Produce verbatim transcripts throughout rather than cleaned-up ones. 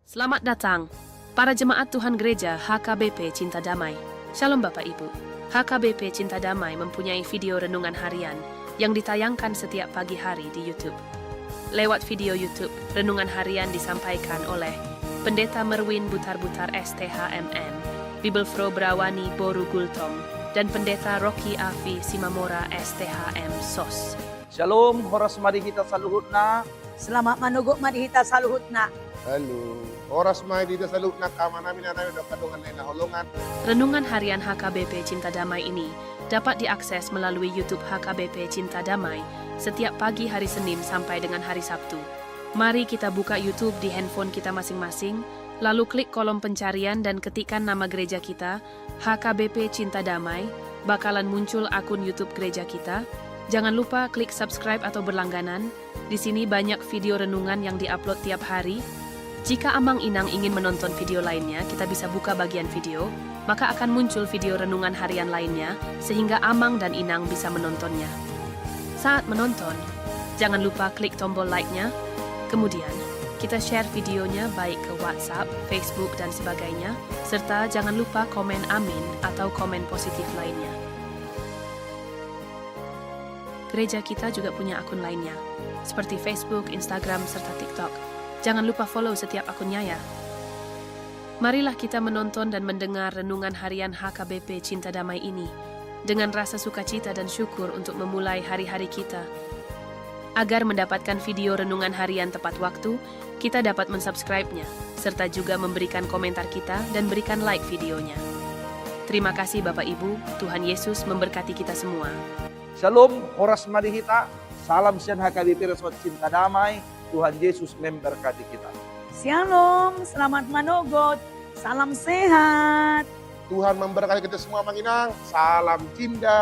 Selamat datang, para jemaat Tuhan Gereja H K B P Cinta Damai. Shalom Bapak Ibu. H K B P Cinta Damai mempunyai video renungan harian yang ditayangkan setiap pagi hari di YouTube. Lewat video YouTube, renungan harian disampaikan oleh Pendeta Merwin Butarbutar, S T H M M, Bibelvrouw Brawani boru Gultom, dan Pendeta Rocky Afi Simamora, S T H M, sos. Shalom, horas ma di hita saluhutna. Selamat manogot ma di hita saluhutna. Halo, horas ma di hita saluhutna, amanami, inanami, dohot dongan na hinaholongan. Renungan harian H K B P Cinta Damai ini dapat diakses melalui YouTube H K B P Cinta Damai setiap pagi hari Senin sampai dengan hari Sabtu. Mari kita buka YouTube di handphone kita masing-masing, lalu klik kolom pencarian dan ketikkan nama gereja kita, H K B P Cinta Damai, bakalan muncul akun YouTube gereja kita. Jangan lupa klik subscribe atau berlangganan. Di sini banyak video renungan yang diupload tiap hari. Jika amang inang ingin menonton video lainnya, kita bisa buka bagian video, maka akan muncul video renungan harian lainnya, sehingga amang dan inang bisa menontonnya. Saat menonton, jangan lupa klik tombol like-nya. Kemudian, kita share videonya baik ke WhatsApp, Facebook, dan sebagainya, serta jangan lupa komen amin atau komen positif lainnya. Gereja kita juga punya akun lainnya, seperti Facebook, Instagram, serta TikTok. Jangan lupa follow setiap akunnya ya. Marilah kita menonton dan mendengar renungan harian H K B P Cinta Damai ini dengan rasa sukacita dan syukur untuk memulai hari-hari kita. Agar mendapatkan video renungan harian tepat waktu, kita dapat mensubscribe-nya, serta juga memberikan komentar kita dan berikan like videonya. Terima kasih Bapak Ibu, Tuhan Yesus memberkati kita semua. Shalom, horas ma di hita. Salam sian H K B P Resort Cinta Damai. Tuhan Yesus memberkati kita. Shalom, selamat manogot. Salam sehat. Tuhan memberkati kita semua, amang inang. Salam cinta.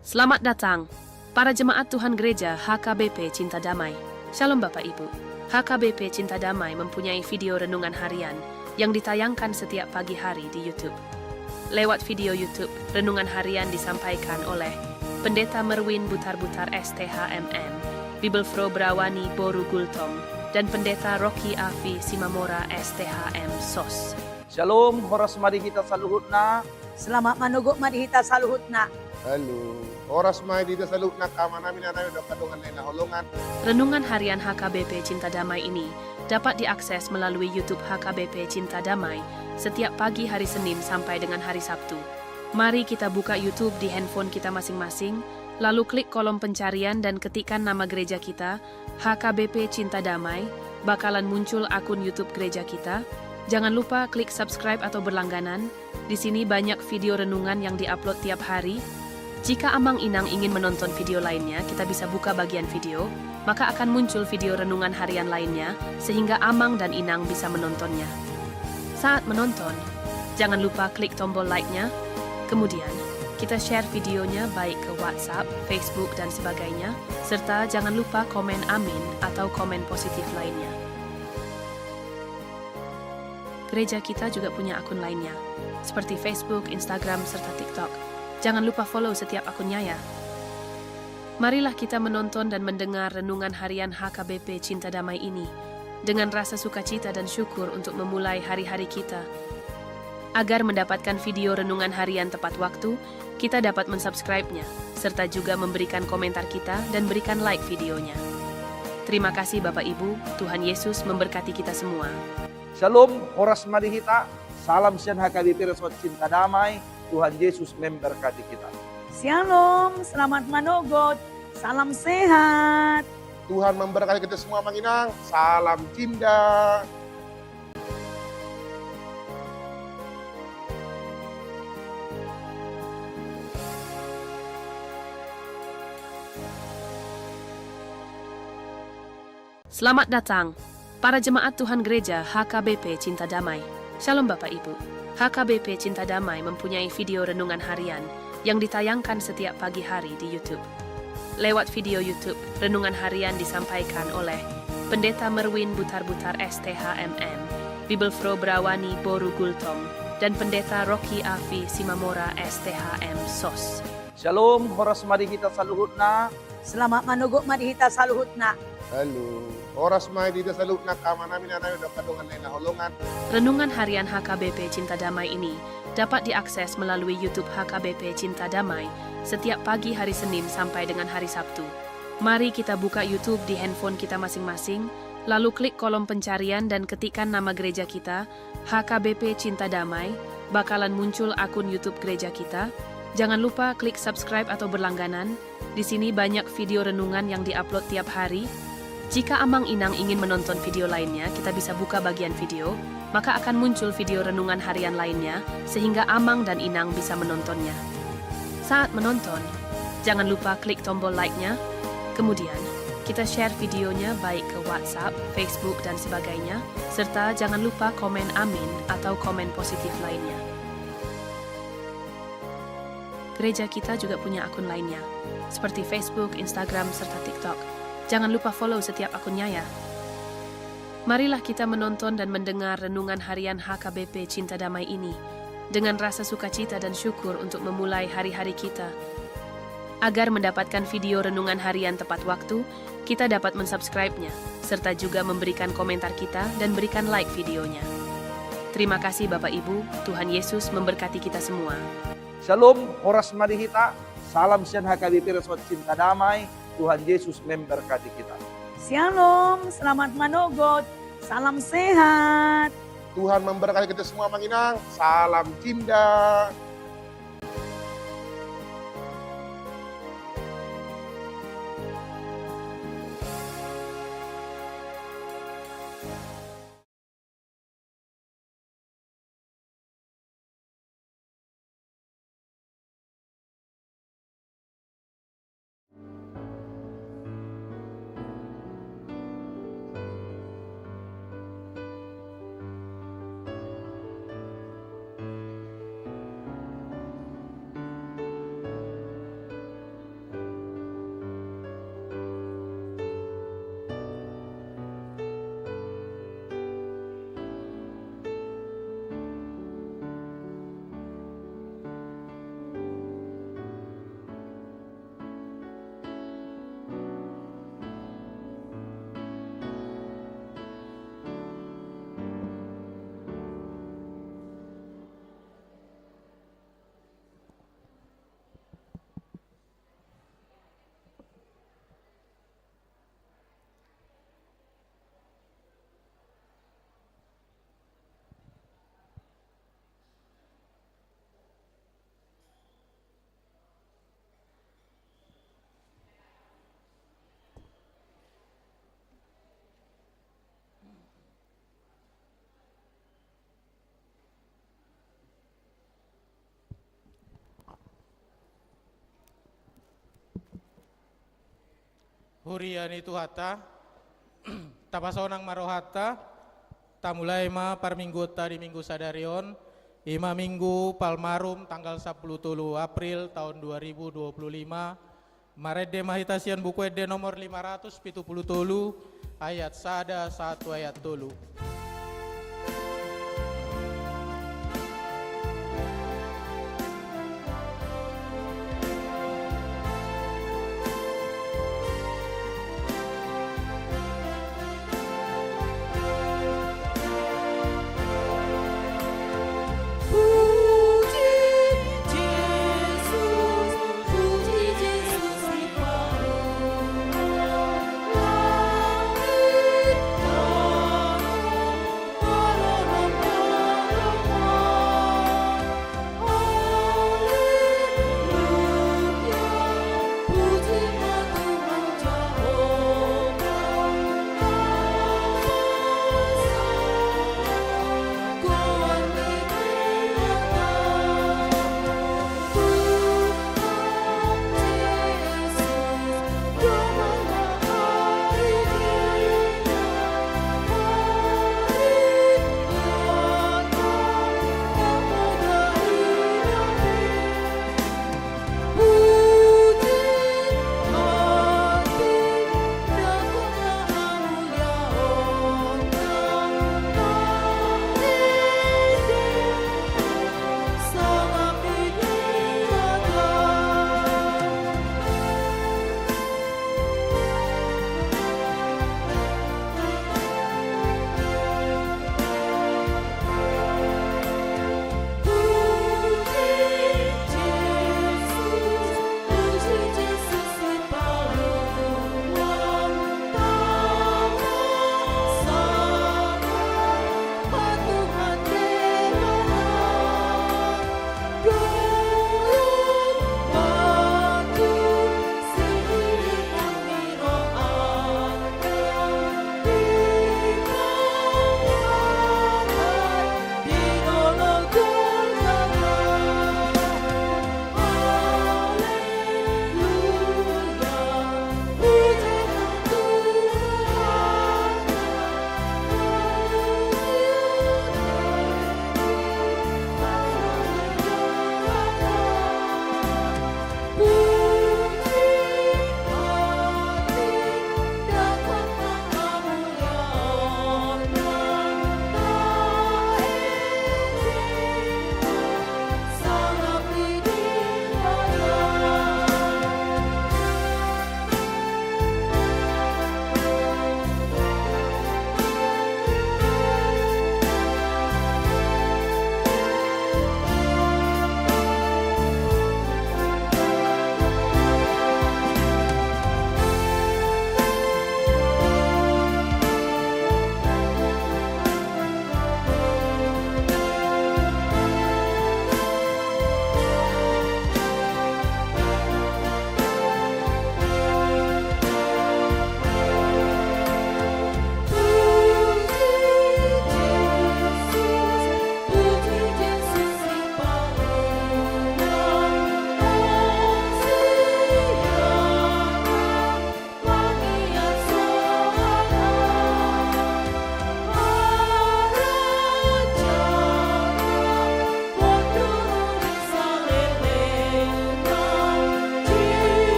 Selamat datang, para jemaat Tuhan Gereja H K B P Cinta Damai. Shalom Bapak Ibu. H K B P Cinta Damai mempunyai video renungan harian yang ditayangkan setiap pagi hari di YouTube. Lewat video YouTube, renungan harian disampaikan oleh Pendeta Merwin Butarbutar, S T H M M, Bibelvrouw Brawani boru Gultom, dan Pendeta Rocky Afi Simamora, S T H M, sos. Shalom, horas ma di hita saluhutna. Selamat manogot ma di hita saluhutna. Halo, horas ma di hita saluhutna, amanami, inanami, dohot dongan na hinaholongan. Renungan harian H K B P Cinta Damai ini dapat diakses melalui YouTube H K B P Cinta Damai setiap pagi hari Senin sampai dengan hari Sabtu. Mari kita buka YouTube di handphone kita masing-masing, lalu klik kolom pencarian dan ketikkan nama gereja kita, H K B P Cinta Damai, bakalan muncul akun YouTube gereja kita. Jangan lupa klik subscribe atau berlangganan. Di sini banyak video renungan yang diupload tiap hari. Jika amang inang ingin menonton video lainnya, kita bisa buka bagian video, maka akan muncul video renungan harian lainnya, sehingga amang dan inang bisa menontonnya. Saat menonton, jangan lupa klik tombol like-nya. Kemudian, kita share videonya baik ke WhatsApp, Facebook, dan sebagainya, serta jangan lupa komen amin atau komen positif lainnya. Gereja kita juga punya akun lainnya, seperti Facebook, Instagram, serta TikTok. Jangan lupa follow setiap akunnya ya. Marilah kita menonton dan mendengar renungan harian H K B P Cinta Damai ini dengan rasa sukacita dan syukur untuk memulai hari-hari kita. Agar mendapatkan video renungan harian tepat waktu, kita dapat mensubscribe-nya, serta juga memberikan komentar kita dan berikan like videonya. Terima kasih Bapak Ibu, Tuhan Yesus memberkati kita semua. Shalom, horas ma di hita. Salam sian H K B P Resort Cinta Damai. Tuhan Yesus memberkati kita. Shalom, selamat manogot. Salam sehat. Tuhan memberkati kita semua, amang inang. Salam cinta. Selamat datang, para jemaat Tuhan Gereja H K B P Cinta Damai. Shalom Bapak Ibu. H K B P Cinta Damai mempunyai video renungan harian yang ditayangkan setiap pagi hari di YouTube. Lewat video YouTube, renungan harian disampaikan oleh Pendeta Merwin Butarbutar, S T H M M, Bibelvrouw Brawani boru Gultom, dan Pendeta Rocky Afi Simamora, S T H M sos. Shalom, horas ma di hita saluhutna. Selamat manogot ma di hita saluhutna. Halo, horas ma di hita saluhutna, angka amanami, inanami, dohot angka dongan na hinaholongan. Renungan harian H K B P Cinta Damai ini dapat diakses melalui YouTube H K B P Cinta Damai setiap pagi hari Senin sampai dengan hari Sabtu. Mari kita buka YouTube di handphone kita masing-masing, lalu klik kolom pencarian dan ketikkan nama gereja kita, H K B P Cinta Damai, bakalan muncul akun YouTube gereja kita. Jangan lupa klik subscribe atau berlangganan. Di sini banyak video renungan yang diupload tiap hari. Jika amang inang ingin menonton video lainnya, kita bisa buka bagian video, maka akan muncul video renungan harian lainnya, sehingga amang dan inang bisa menontonnya. Saat menonton, jangan lupa klik tombol like-nya. Kemudian, kita share videonya baik ke WhatsApp, Facebook, dan sebagainya, serta jangan lupa komen amin atau komen positif lainnya. Gereja kita juga punya akun lainnya, seperti Facebook, Instagram, serta TikTok. Jangan lupa follow setiap akunnya ya. Marilah kita menonton dan mendengar renungan harian H K B P Cinta Damai ini dengan rasa sukacita dan syukur untuk memulai hari-hari kita. Agar mendapatkan video renungan harian tepat waktu, kita dapat mensubscribe-nya, serta juga memberikan komentar kita dan berikan like videonya. Terima kasih Bapak Ibu, Tuhan Yesus memberkati kita semua. Shalom, horas ma di hita. Salam sian H K B P Resort Cinta Damai. Tuhan Yesus memberkati kita. Shalom, selamat manogot. Salam sehat. Tuhan memberkati kita semua, amang inang. Salam cinta. Huria ni Tuhanta, tapasonang ma rohanta, tamulai ma parmingguonta di Minggu sadari on, i ma Minggu Palmarum tanggal sampulu tolu April taon dua ribu dua puluh lima, marende ma hita sian Buku Ende nomor lima ratus pitu pulu tolu, ayat sada sahat tu ayat tolu.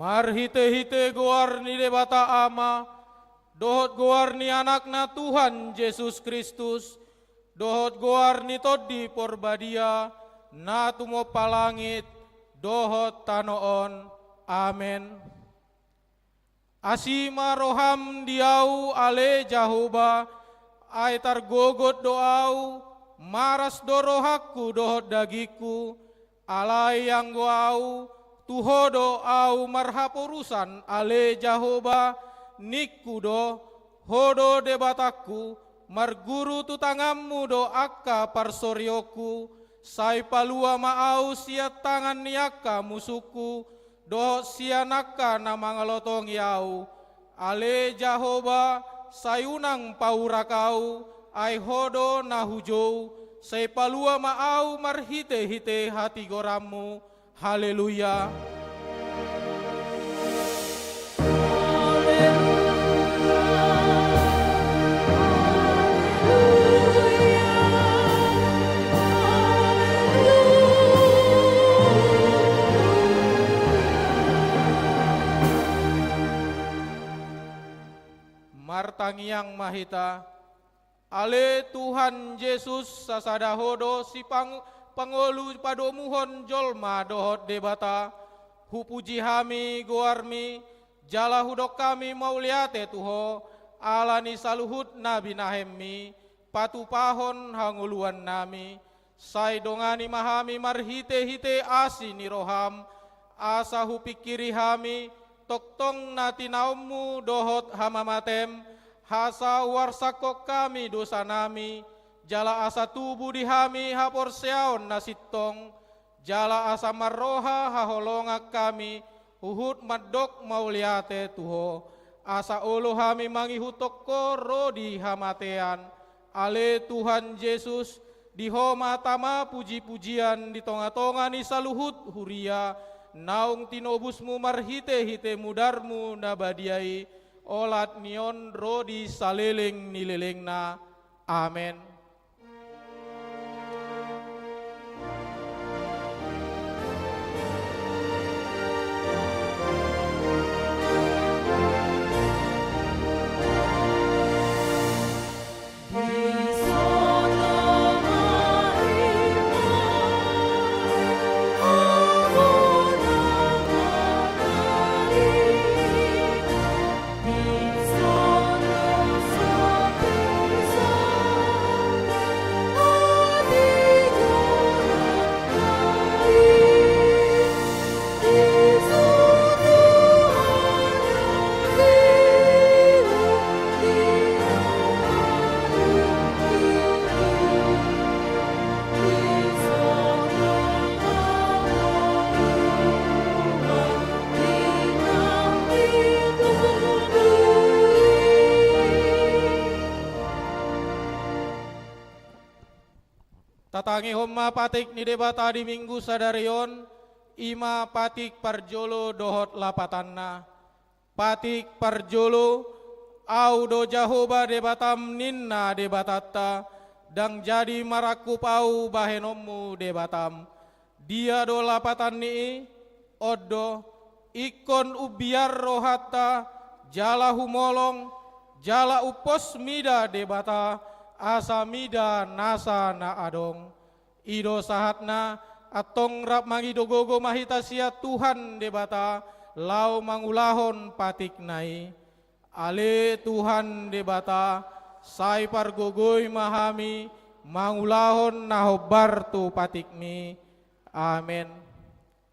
Marhite-hite goar ni Debata Ama, dohot goar ni Anakna Tuhan Jesus Kristus, dohot goar ni Tondi Porbadia, na tumompa langit dohot tano on. Amen. Asi ma roham di ahu, ale Jahowa, ai targogot do ahu, maras do rohangku dohot dagingku, alai anggo ahu, tu Ho do ahu marhaporusan, ale Jahowa, ningku do, Ho do Debatangku, marguru tu tanganmu do angka parsorionku, sai palua ma ahu sian tangan ni angka musungku, dohot sian angka na mangalotongi ahu. Ale Jahowa, sai unang paurak ahu, ai Ho do na hujou, sai palua ma ahu marhite-hite hatigoranmu. Haleluya. Martangiang ma hita. Ale Tuhan Jesus, sasada Ho do sipang-, pangolu padomuhon jolma dohot Debata. Hupuji hami goarmi, jala hudok hami mauliate tu Ho, ala ni saluhut na binahenmi, patupahon hangoluannami. Sai dongani ma hami marhite-hite asi ni roham, asa hupingkiri hami tongtong na tinaonmu dohot hamamatem, asa huarsangkon hami dosanami, jala asa tubu di hami haporseaon na sintong, jala asa marroha haholongan hami, huhut mandok mauliate tu Ho, asa olo hami mangihuthon Ho ro di hamatean. Ale Tuhan Jesus, di Ho ma tama puji-pujian di tonga-tonga ni saluhut huria, naung tinobusmu marhite-hite mudarmu na badia i, olat ni on ro di saleleng ni lelengna. Amen. Tatangihon ma patik ni Debata di Minggu sadari on, i ma patik parjolo dohot lapatanna. Patik parjolo, Ahu do Jahowa Debatam, ninna Debatanta, ndang jadi marangkup Ahu bahenonmu debatam. Dia do lapatan ni i? On do, ingkon umbiar rohanta, jala humolong, jala umpos mida Debata, asa mida nasa na adong. I do sahatna, antong rap mangido gogo ma hita sian Tuhan Debata, laho mangulahon patikna i. Ale Tuhan Debata, sai pargogoi ma hami mangulahon na hombar tu patikmi. Amen.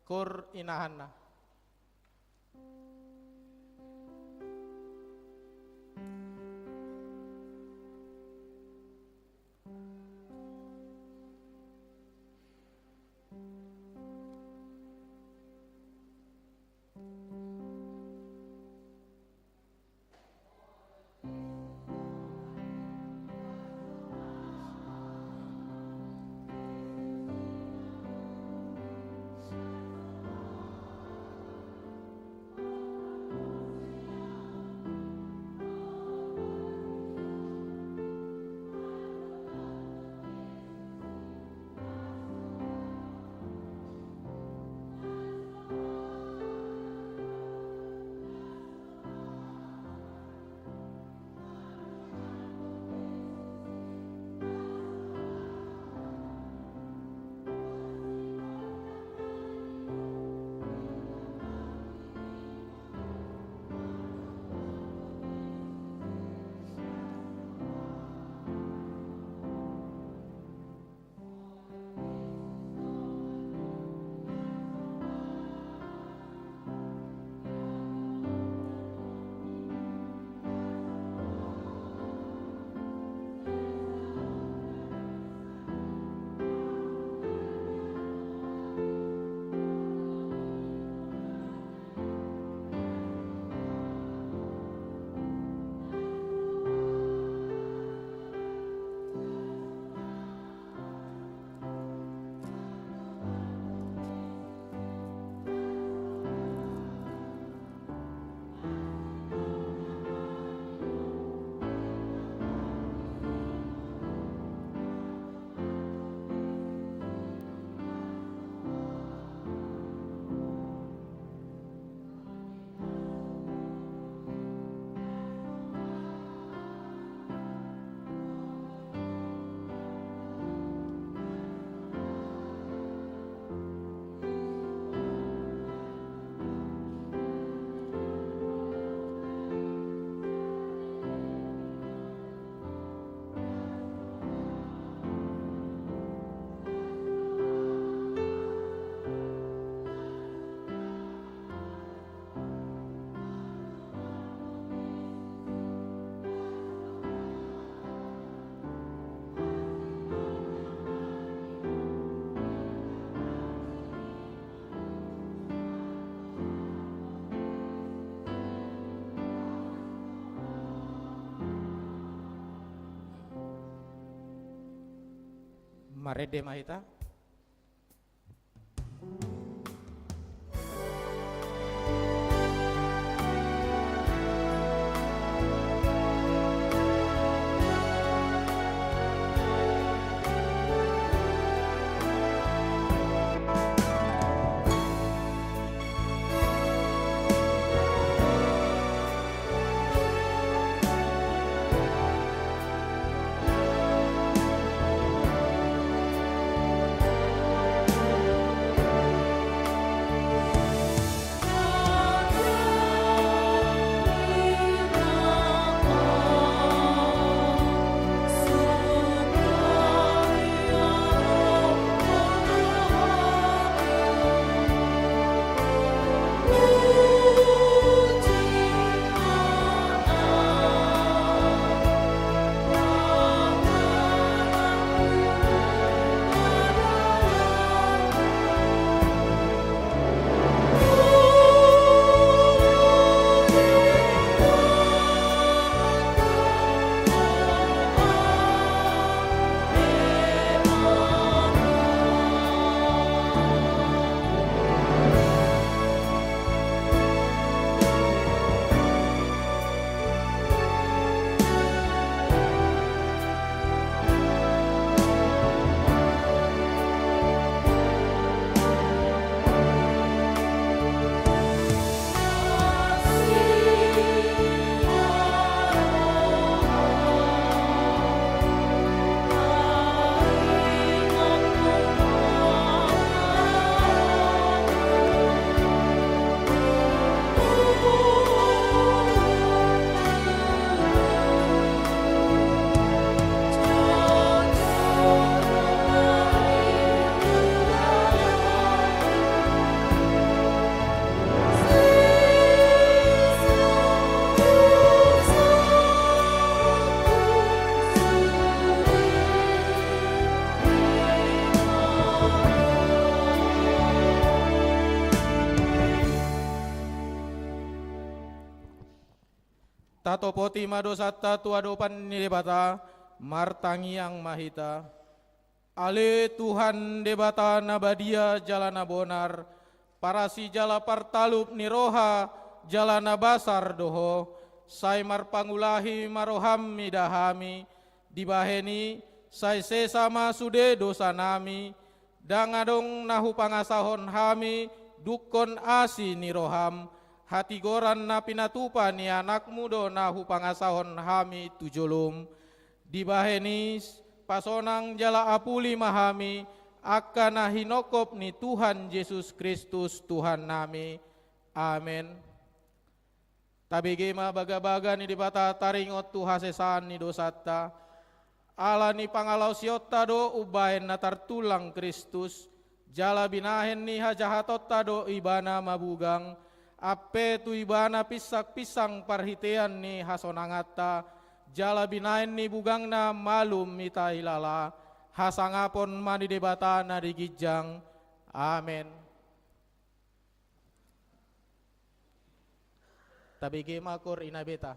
Kur inahanna. Marende ma hita. Tatopoti ma dosanta tu adopan ni Debata, martangiang ma hita. Ale Tuhan Debata na badia jala na bonar, parasi jala partalup ni roha jala na basar do Ho, sai marpangulahi ma roham mida hami, dibahen i sai sesa ma sude dosanami, ndang adong na hupangasahon hami dungkon asi ni roham, hatigoran na pinatupa ni anakmu do na hupangasahon hami tu jolom. Dibahen i, pasonang jala apuli ma hami, angka na hinongkop ni Tuhan Jesus Kristus Tuhannami. Amen. Tabege ma bagabaga ni Debata taringot tu hasesaan ni dosanta. Ala ni pangalaosionta do umbahen na tartulang Kristus, jala binahen ni hajahatonta do Ibana mabugang, ampe tu Ibana pinsangpinsang parhitean ni hasonanganta, jala binahen ni bugangna malum hita hilala, hasangapon ma ni Debata na di ginjang. Amen. Tabege ma kor inabeta.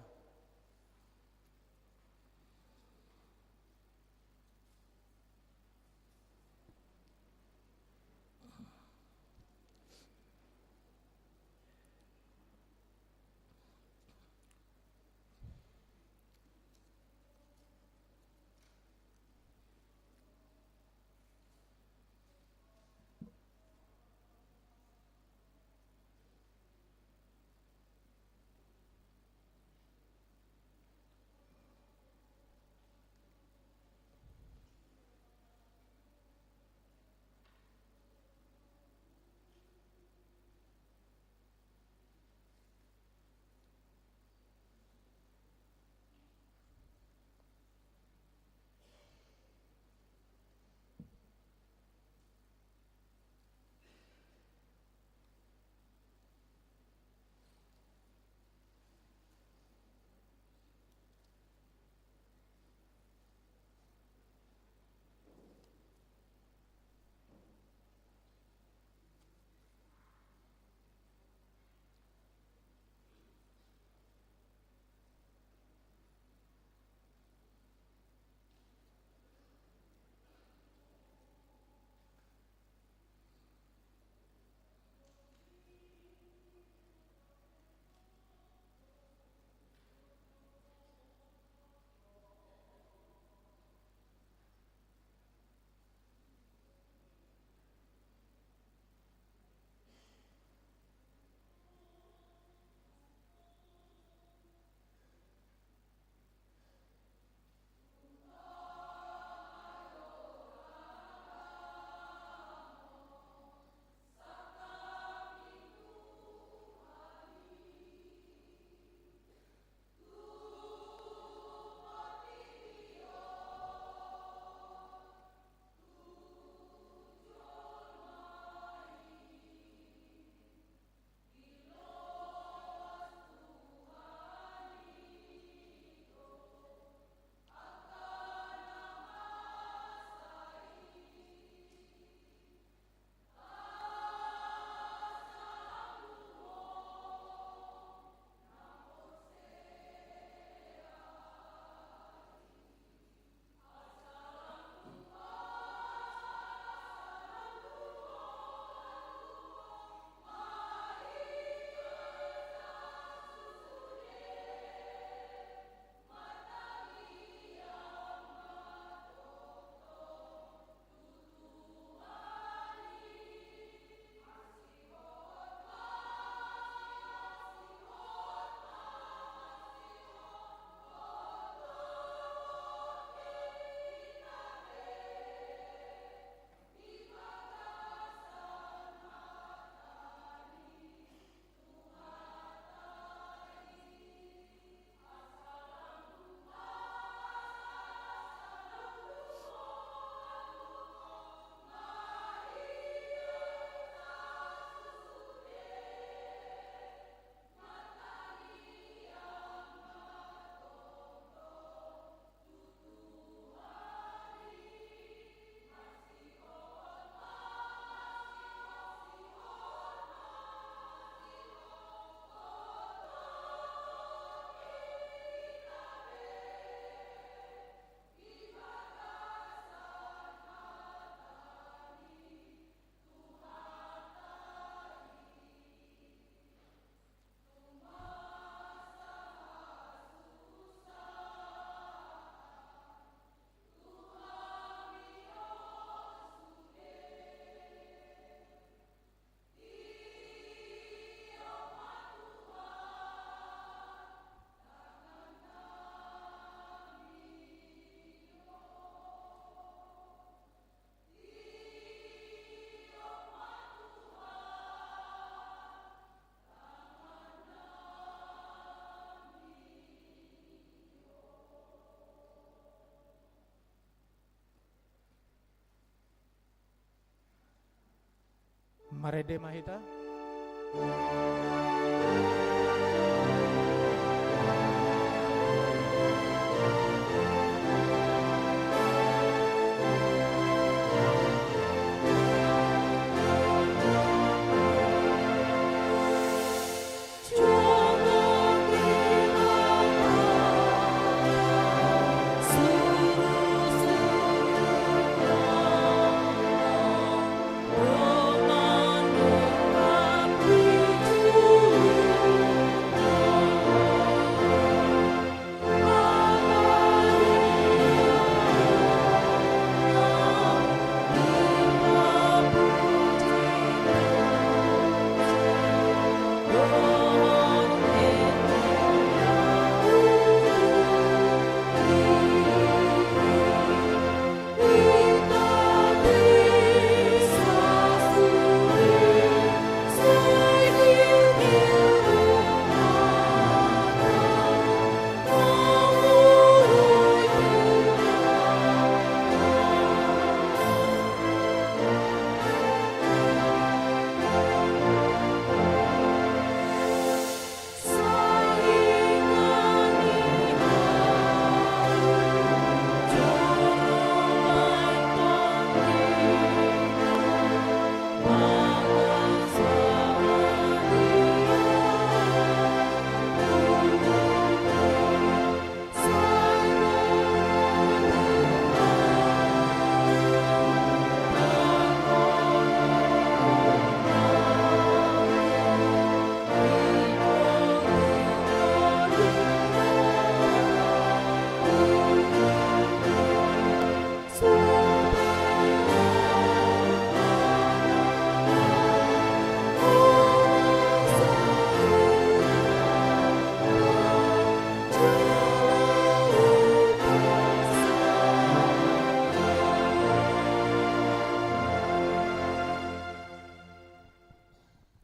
Marende ma hita.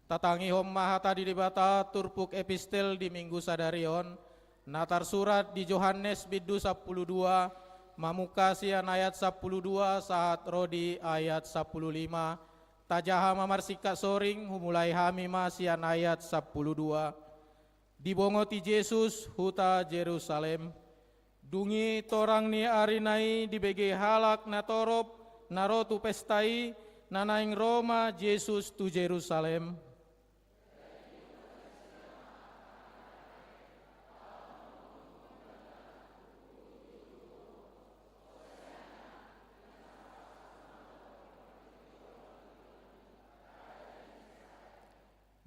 Tatangihon ma hata ni Debata turpuk epistel di Minggu sadari on, na tarsurat di Johannes bindu sampulu dua, mamungka sian ayat sampulu dua sahat ro di ayat sampulu lima. Tajaha ma marsingkat soring, humulai hami ma sian ayat sampulu dua. Dibongoti Jesus huta Jerusalem. Dung i torang ni arina i dibege halak natorop na ro tu pesta i, na naeng ro ma Jesus tu Jerusalem.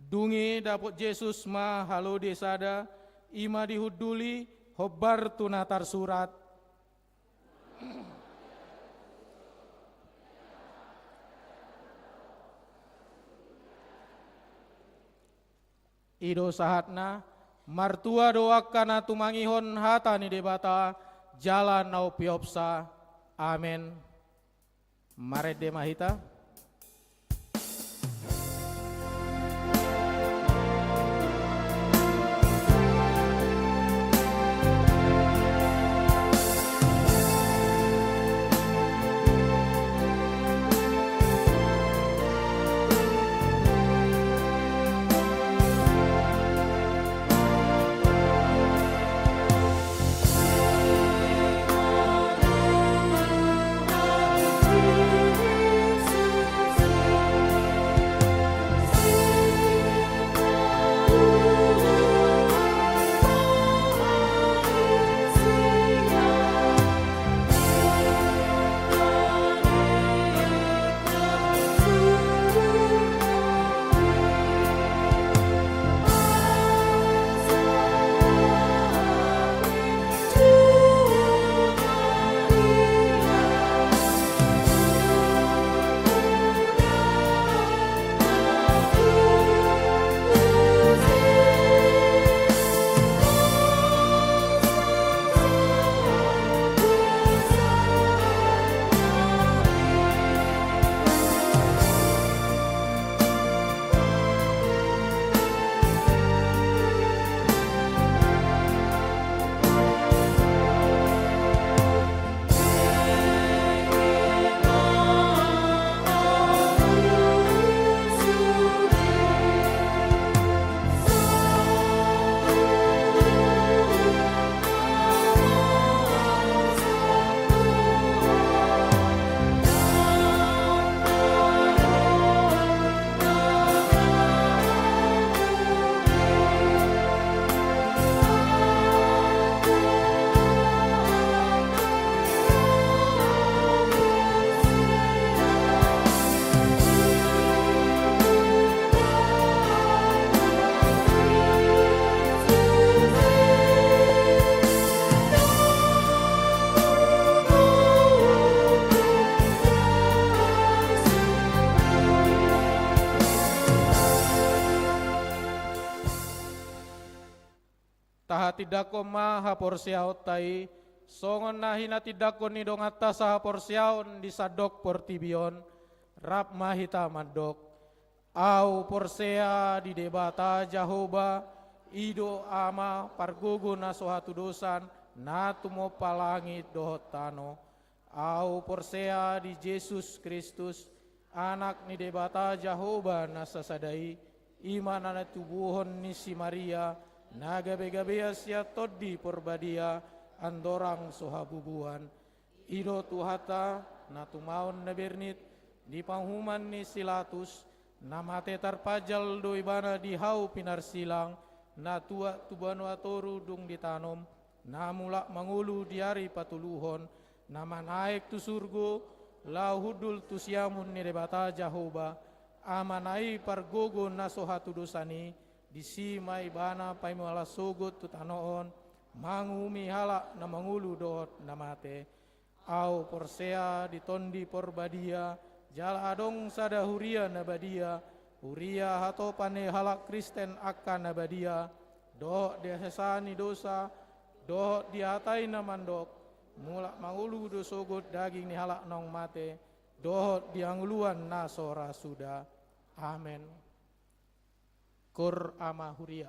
Dung i dapot Jesus ma halode sada, i ma dihunduli, hombar tu na tarsurat. I do sahatna. Martua do angka na tumangihon hata ni Debata jala na umpeopsa. Amen. Marende ma hita. Tahatindangkon ma haporseaonta i, songon na hinatindangkon ni donganta sahaporseaon di sandok portibi on, rap ma hita mandok: Ahu porsea di Debata Jahowa, i do Ama pargogo na so hatudosan, na tumompa langit dohot tano. Ahu porsea di Jesus Kristus, Anak ni Debata Jahowa na sasada i, i ma na natubuhon ni si Maria, na gabe-gabean sian Tondi Porbadia, andorang so habubuan. I do Tuhanta, na tumaon na bernit, di panguhuman ni si Latus, na mate tarpajal do ibana di hau pinarsilang, na tuat tu banua toru dung ditanom, na mulak mangolu di ari patoluhon, na manaek tu surgo, laho hundul tu siamun ni Debata Jahowa, Amana i pargogo na so hatudosan i, disi ma ibana paima laos sogot tu tano on, manguhumi halak na mangolu dohot na mate. Ahu porsea di Tondi Porbadia, jala adong sada huria na badia, huria hatopan ni halak Kristen angka na badia, dohot di hasesaan ni dosa, dohot di hata i na mandok: Mulak mangolu do sogot daging ni halak naung mate, dohot di hangoluan na so ra suda. Amen. Kur ama huria.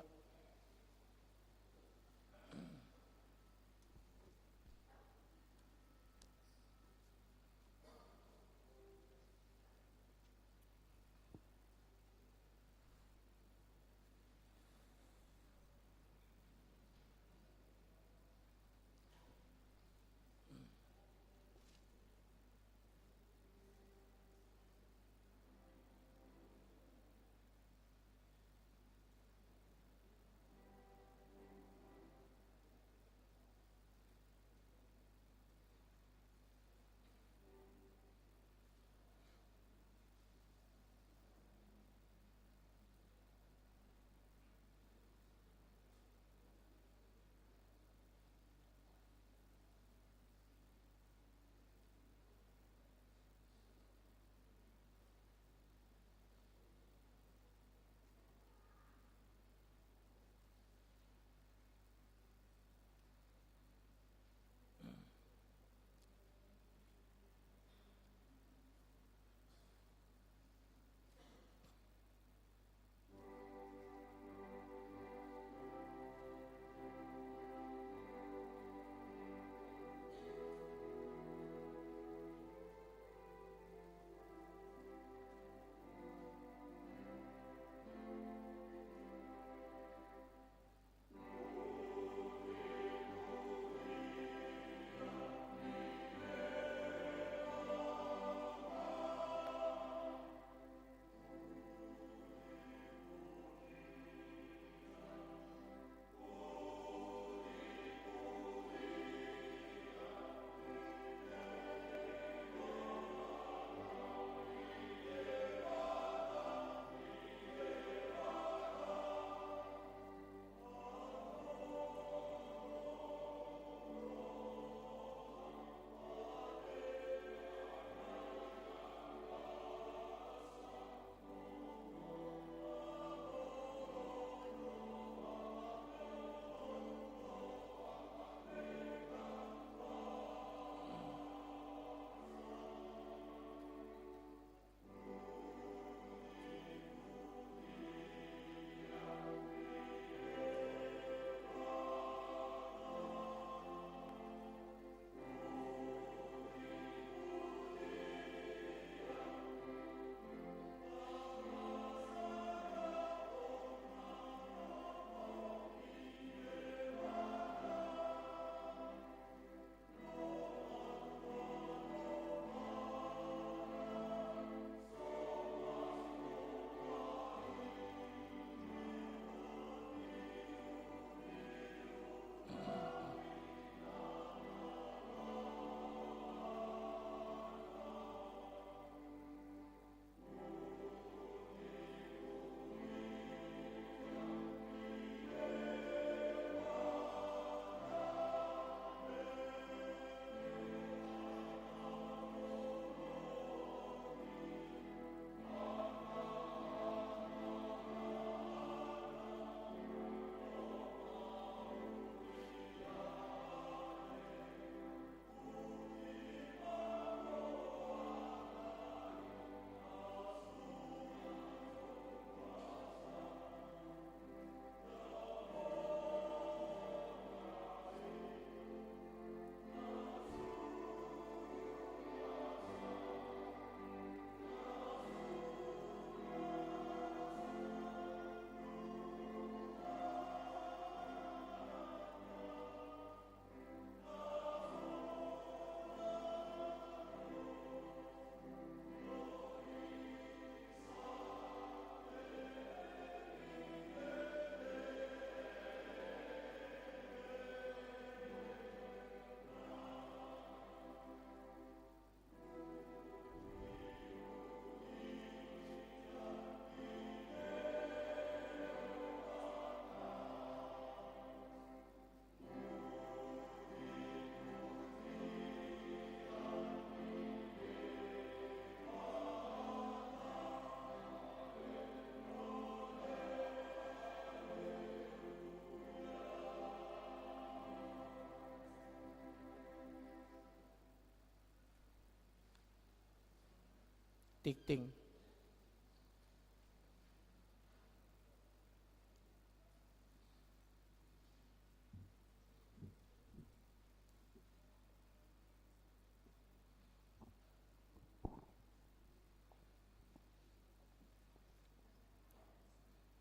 Tingting.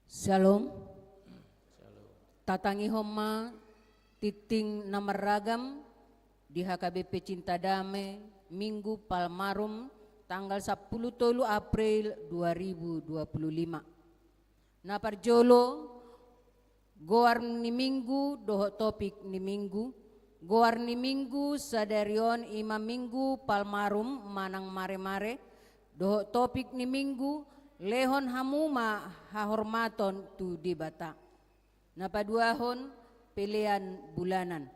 Shalom. Shalom. Tatangihon ma tingting na marragam di H K B P Cinta Damai, Minggu Palmarum, tanggal sampulu tolu April dua ribu dua puluh lima. Na parjolo, goar ni Minggu dohot topik ni Minggu. Goar ni Minggu sadari on i ma Minggu Palmarum manang mare-mare, dohot topik ni Minggu, lehon hamu ma hahormaton tu Debata. Na paduahon, pelean bulanan.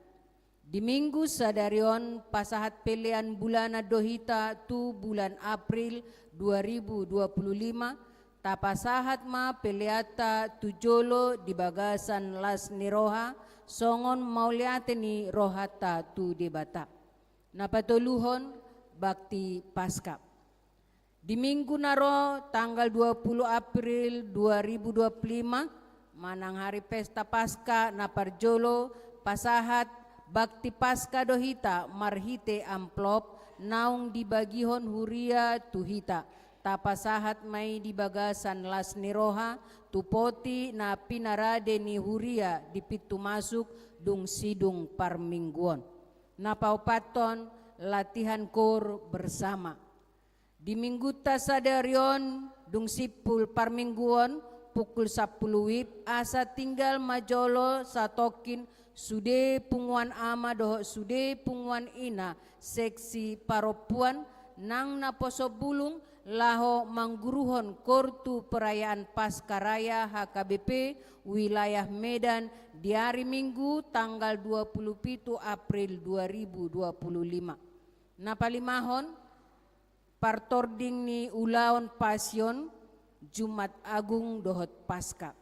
Di Minggu sadari on pasahat pelean bulanan do hita tu bulan April dua ribu dua puluh lima, tapasahat ma peleanta tu jolo di bagasan las ni roha, songon mauliate ni rohanta tu Debata. Na patoluhon, bakti Paska. Di Minggu na ro, tanggal dua puluh April dua ribu dua puluh lima, manang hari pesta Paska na parjolo, pasahat bakti Paska do hita marhite amplop naung dibagihon huria tu hita. Tapasahat ma i di bagasan las ni roha tu poti na pinarade ni huria di pintu masuk dung sidung parmingguon. Na paopathon, latihan koor bersama. Di Minggunta sadari on, dung simpul parmingguon, pukul sampulu wib, asa tinggal ma jolo satongkin sude punguan ama dohot sude punguan ina seksi parompuan nang naposo bulung laho mangguruhon koor tu perayaan Paska Raya H K B P wilayah Medan di ari Minggu tanggal dua puluh pitu April dua ribu dua puluh lima. Na palimahon, partording ni ulaon Pasion, Jumat Agung dohot Paska.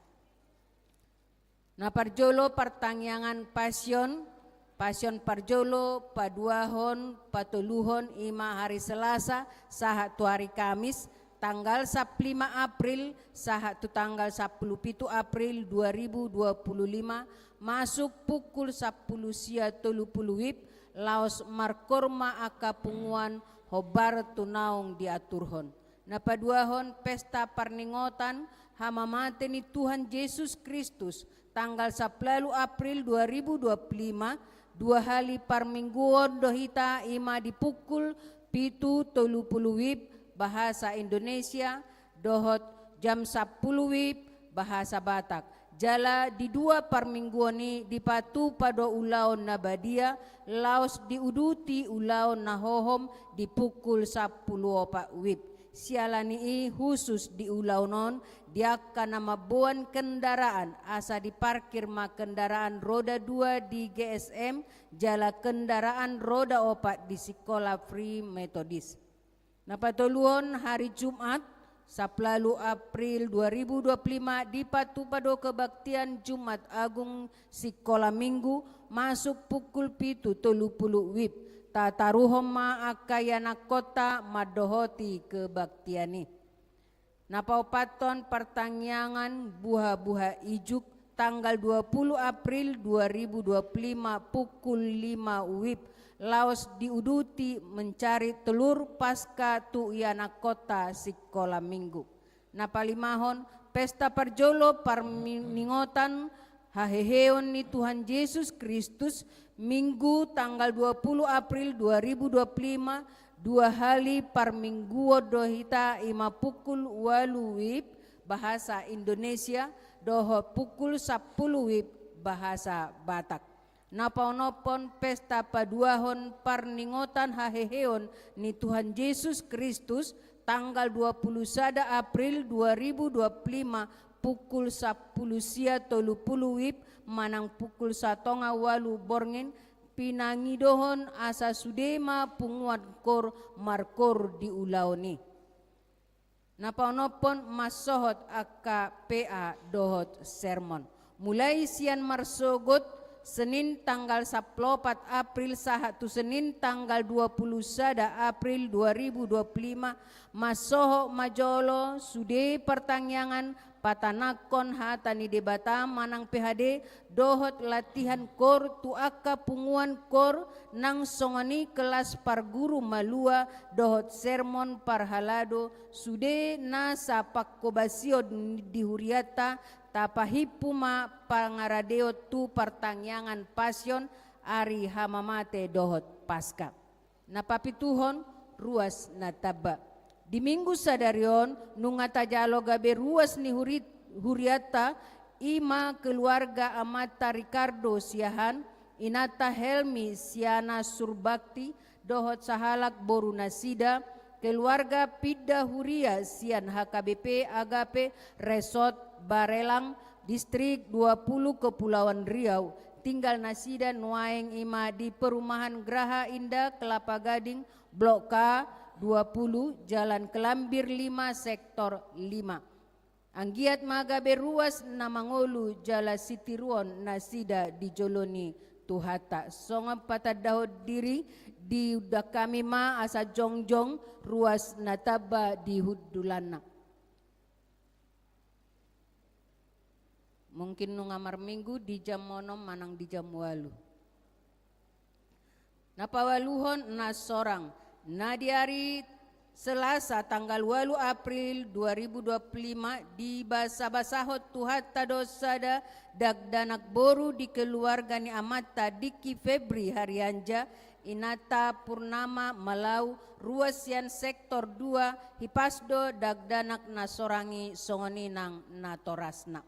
Na parjolo, partangiangan Pasion. Pasion parjolo, paduahon, patoluhon, i ma hari Selasa sahat tu hari Kamis, tanggal sampulu lima April sahat tu tanggal sampulu pitu April dua ribu dua puluh lima, masuk pukul sampulu sia tolu pulu wib, laos markoor ma angka punguan hombar tu naung diaturhon. Na paduahon, pesta parningotan hamamate ni Tuhan Jesus Kristus, tanggal sampulu ualu April dua ribu dua puluh lima, dua hali parmingguon do hita, i ma di pukul pitu tolu pulu wib bahasa Indonesia, dohot jam sampulu wib bahasa Batak. Jala di dua parmingguon i dipatupa do ulaon na badia, laos diuduti ulaon na hohom di pukul sampulu opat wib. Siala ni i, husus di ulaon on, di angka na mamboan kendaraan, asa diparkir ma kendaraan roda dua di G S M, jala kendaraan roda opat di Sikola Free Methodist. Na patoluhon, hari Jumat, sampulu ualu April dua ribu dua puluh lima, dipatupa do kebaktian Jumat Agung Sikola Minggu, masuk pukul pitu tolu pulu wib. Tataruhon ma angka ianakhonta mandohoti kebaktian i. Na paopathon, partangiangan buhabuha ijuk, tanggal dua puluh April dua ribu dua puluh lima, pukul lima wib, laos diuduti mencari telur Paska tu ianakhonta Sikola Minggu. Na palimahon, pesta parjolo parningotan haheheon ni Tuhan Jesus Kristus, Minggu tanggal dua puluh April dua ribu dua puluh lima, dua hali parmingguon do hita, i ma pukul ualu wib bahasa Indonesia dohot pukul sampulu wib bahasa Batak. Na paonomhon, pesta paduahon parningotan haheheon ni Tuhan Jesus Kristus, tanggal dua puluh sada April dua ribu dua puluh lima, pukul sampulu sia tolu pulu wib manang pukul satonga ualu borngin, pinangidohon asa sude ma punguan koor markoor di ulaon i. Na paonomhon, mansohot angka P A dohot sermon. Mulai sian marsogot Senin tanggal sampulu opat April sahat tu Senin tanggal dua pulu sada April dua ribu dua pulu lima, mansohot ma jolo sude partangiangan patanangkon hata ni Debata manang P H D dohot latihan kor tu angka punguan kor nang songon i kelas parguru malua dohot sermon parhalado sude na sapangkobasion di hurianta. Tapahimpu ma pangaradeon tu partangiangan Pasion, ari hamamate dohot Paska. Na papituhon, ruas na tamba. Di Minggu sadari on nunga tajalo gabe ruas ni huri-, hurianta, i ma keluarga amanta Ricardo Siahaan, inanta Helmi Siana Surbakti, dohot sahalak boru nasida, keluarga pinda huria sian H K B P Agape Resort Barelang, Distrik dua pulu Kepulauan Riau, tinggal nasida nuaeng i ma di Perumahan Graha Indah Kelapa Gading, Blok K dua pulu, Jalan Kelambir lima, Sektor lima. Anggiat ma gabe ruas na mangolu jala sitiruon nasida di jolo ni Tuhanta. Songon patandahon diri, diundang hami ma asa jongjong ruas na tamba di hundulanna. Mungkin nunga marminggu di jam onom manang di jam ualu. Na paualuhon, na sorang. Na di ari Selasa tanggal ualu April dua ribu dua pulu lima, dibasabasahon Tuhanta do sada dakdanak boru di keluarga ni amanta Diki Febri Harianja, inanta Purnama Malau, ruas sian Sektor dua, hipas do dakdanak na sorang i, songon i nang natorasna.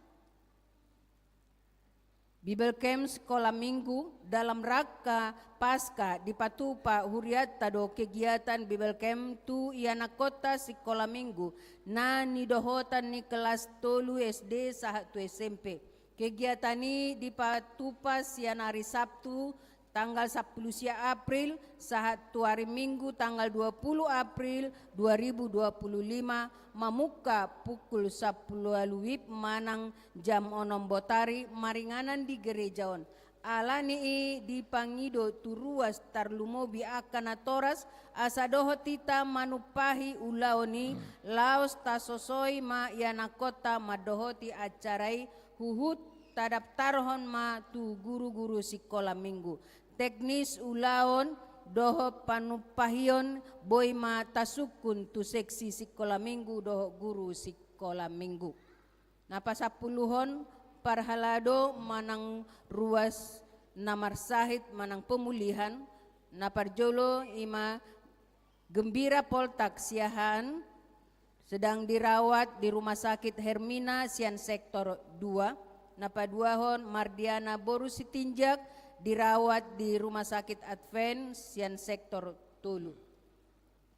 Bible Camp Sikola Minggu. Dalam rangka Paska, dipatupa hurianta do kegiatan Bible Camp tu ianakhonta sikola Minggu na nidohotan ni kelas tolu S D sahat tu S M P. Kegiatan i dipatupa sian ari Sabtu tanggal sampulu sia April sahat tu ari Minggu tanggal dua pulu April dua ribu dua pulu lima, mamungka pukul sampulu ualu WIB manang jam onom botari maringanan di gereja on. Alani i dipangido tu ruas tarlumobi angka natoras, asa dohot hita manumpahi ulaon i, laos tasosoi ma ianakhonta mandohoti acara i, huhut tadaptarhon ma tu guru-guru sikola Minggu. Teknis ulaon dohot panumpahion boi ma tasungkun tu seksi sikola Minggu dohot guru sikola Minggu. Na pasampuluhon, parhalado manang ruas na marsahit manang pemulihan. Na parjolo i ma Gembira Poltak Siahaan, sedang dirawat di Rumah Sakit Hermina sian Sektor dua. Na paduahon, Mardiana boru Sitinjak, dirawat di Rumah Sakit Advent sian Sektor tolu.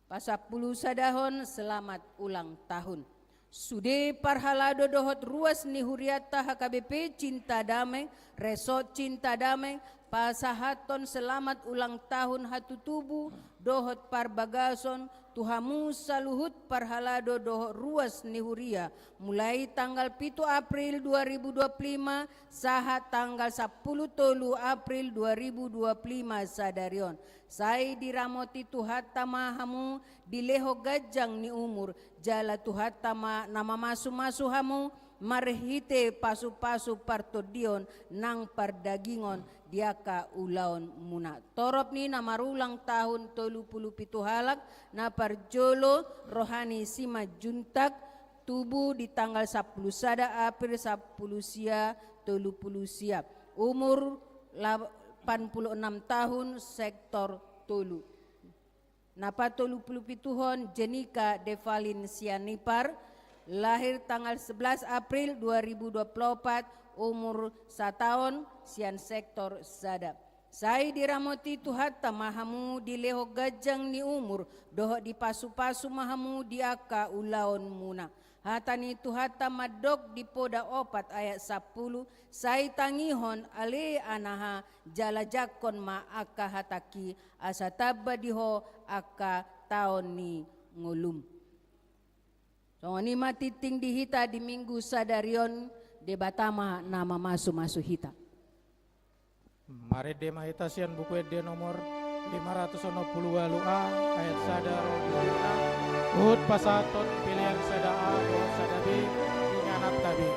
Pasampulu sadahon, selamat ulang tahun. Sude parhalado dohot ruas ni hurianta H K B P Cinta Damai, Resort Cinta Damai, pasahathon selamat ulang tahun hatutubu dohot parbagason tu hamu saluhut parhalado dohot ruas ni huria, mulai tanggal pitu April dua ribu dua pulu lima sahat tanggal sampulu tolu April dua ribu dua pulu lima sadari on. Sai diramoti Tuhanta ma hamu, dilehon ganjang ni umur, jala Tuhanta ma na mamasumasu hamu marhite pasupasu partondion nang pardagingon di angka ulaonmuna. Torop ni na marulang tahun tolu pulu pitu halak. Na parjolo, roha ni Simanjuntak, tubu di tanggal sampulu sada April sampulu sia tolu pulu sia, umur lapan puluh enam tahun, Sektor tolu. Na patolu pulu pituhon, Jenika Devalin Sianipar, lahir tanggal sebelas April dua ribu dua puluh opat, umur sataon, sian Sektor sada. Sai diramoti Tuhanta ma hamu, dilehon ganjang ni umur dohot dipasupasu ma hamu di angka ulaonmuna. Hata ni Tuhanta mandok di Poda opat ayat sampulu, sai tangihon ale anaha, jala jangkon ma angka hatangki, asa tamba di ho angka taon ni ngolum. Songon i ma tingting di hita di Minggu sadari on. Debata ma na mamasumasu hita. Marende ma hita sian Buku Ende nomor lima ratus onom pulu ualu A, ayat sada ro di lima. Hupasahathon pelean sada A dohot sada B di ingananta be.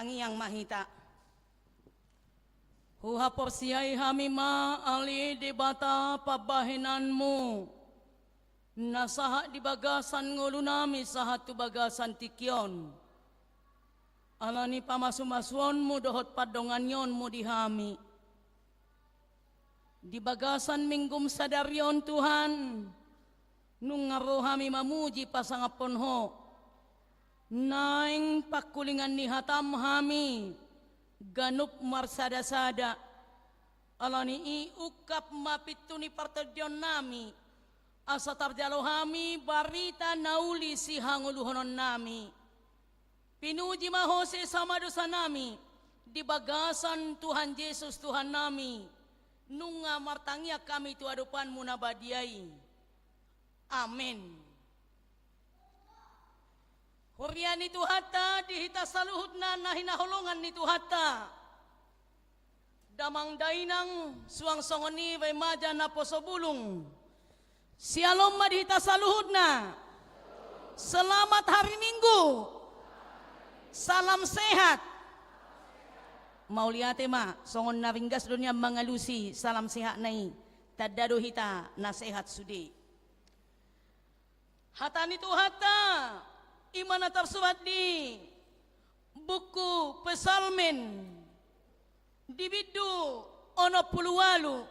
Tangiang ma hita. Huhaporseai hami ma ale Debata pambahenanmu, na sahat di bagasan ngolunami sahat tu bagasan tingki on. Ala ni pamasumasuonmu dohot pandonganionmu di hami. Di bagasan Minggum sadari on Tuhan, nunga ro hami mamuji pasangaphon Ho. Naeng pangkulingan ni hatam hami, ganup marsadasada. Ala ni i ungkap ma pintu ni partondionnami, asa tarjalo hami barita na uli sihangoluhononnami. Pinuji ma Ho sesa ma dosanami, di bagasan Tuhan Jesus Tuhannami, nunga martangiang hami tu adopanmu na badia i. Amen. Huria ni Tuhanta, di hita saluhutna na hinaholongan ni Tuhanta. Damang dainang, suang songon i baen maja naposo bulung. Syalom ma di hita saluhutna. Selamat hari Minggu. Salam sehat. Mauliate ma, songon na ringgas do nian mangalusi salam sehatna i. Tanda do hita na sehat sude. Hata ni Tuhanta, i ma na tarsurat di buku Psalmen, di bindu onom pulu ualu,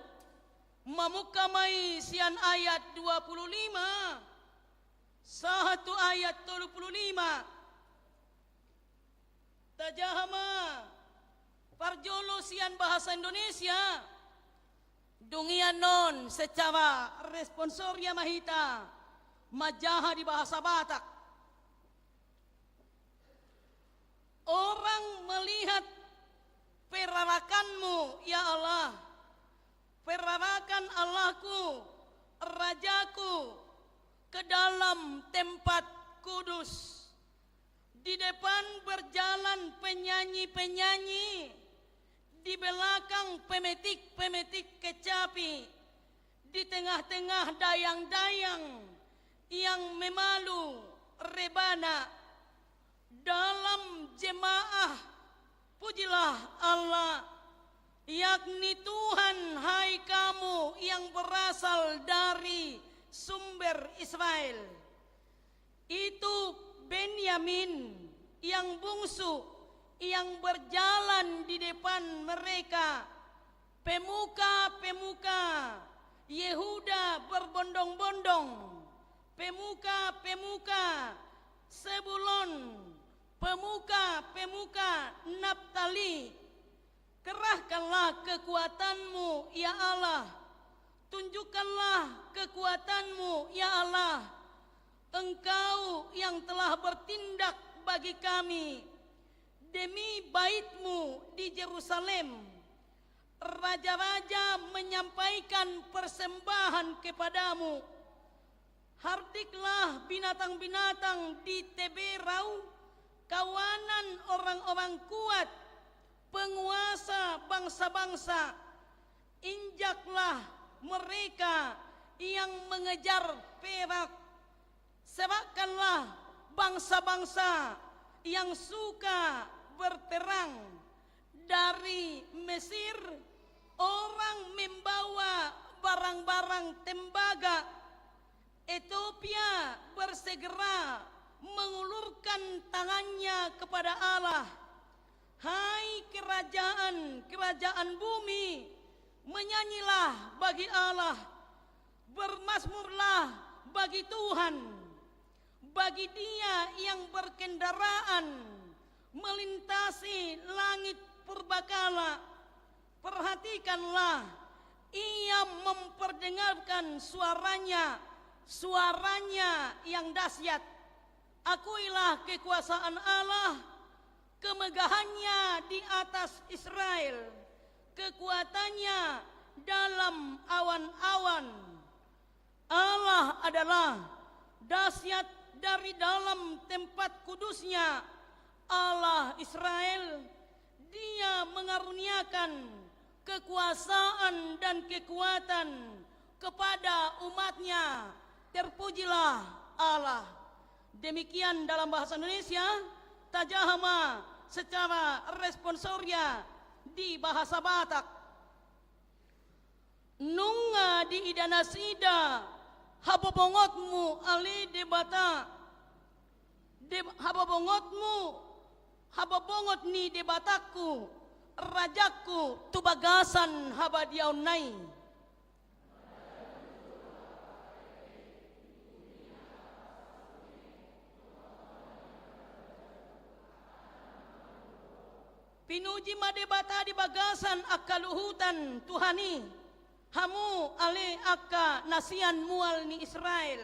mamungka ma i sian ayat dua pulu lima, sahat tu ayat tolu pulu lima. Tajaha ma, parjolo sian bahasa Indonesia, dung i annon secara responsoria ma hita manjaha di bahasa Batak. Orang melihat perarakanmu, ya Allah, perarakan Allahku, Rajaku, ke dalam tempat kudus. Di depan berjalan penyanyi-penyanyi, di belakang pemetik-pemetik kecapi, di tengah-tengah dayang-dayang yang memalu rebana. Dalam jemaah, pujilah Allah, yakni Tuhan, hai kamu yang berasal dari sumber Israel. Itu Benyamin yang bungsu, yang berjalan di depan mereka. Pemuka-pemuka Yehuda berbondong-bondong. Pemuka-pemuka Sebulon. Pemuka-pemuka Naftali. Kerahkanlah kekuatanmu, ya Allah. Tunjukkanlah kekuatanmu, ya Allah. Engkau yang telah bertindak bagi kami demi baitmu di Jerusalem. Raja-raja menyampaikan persembahan kepadamu. Hardiklah binatang-binatang di teberau, kawanan orang-orang kuat, penguasa bangsa-bangsa. Injaklah mereka yang mengejar perak. Serahkanlah bangsa-bangsa yang suka berperang. Dari Mesir, orang membawa barang-barang tembaga. Etiopia bersegera mengulurkan tangannya kepada Allah. Hai kerajaan-kerajaan bumi, menyanyilah bagi Allah, bermazmurlah bagi Tuhan, bagi Dia yang berkendaraan melintasi langit purbakala. Perhatikanlah, Ia memperdengarkan suaranya, suaranya yang dahsyat. Akuilah kekuasaan Allah, kemegahannya di atas Israel, kekuatannya dalam awan-awan. Allah adalah dahsyat dari dalam tempat kudusnya, Allah Israel. Dia mengaruniakan kekuasaan dan kekuatan kepada umatnya. Terpujilah Allah. Demikian dalam bahasa Indonesia, tajaha ma secara responsoria di bahasa Batak. Nunga diida nasida habobongotmu ale Debata, de-, habobongotmu, habobongot ni Debatangku, rajangku tu bagasan habadiaonna i. Pinuji ma Debata di bagasan angka luhutan Tuhan i, hamu ale angka na sian mual ni Israel.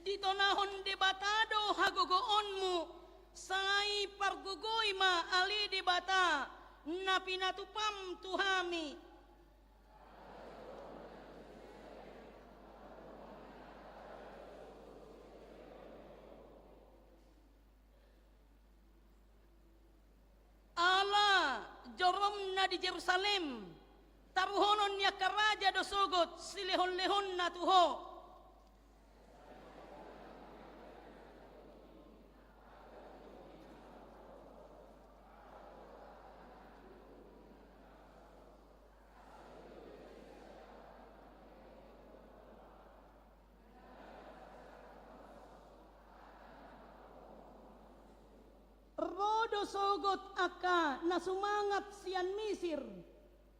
Ditonahon Debata do hagogoonmu, sai pargogoi ma ale Debata na pinatupam tu hami. Ala joromna di Jerusalem, taruhonon ni angka raja do sogot silehonlehonna tu ho. Ro do sogot angka na sumangat sian Misir,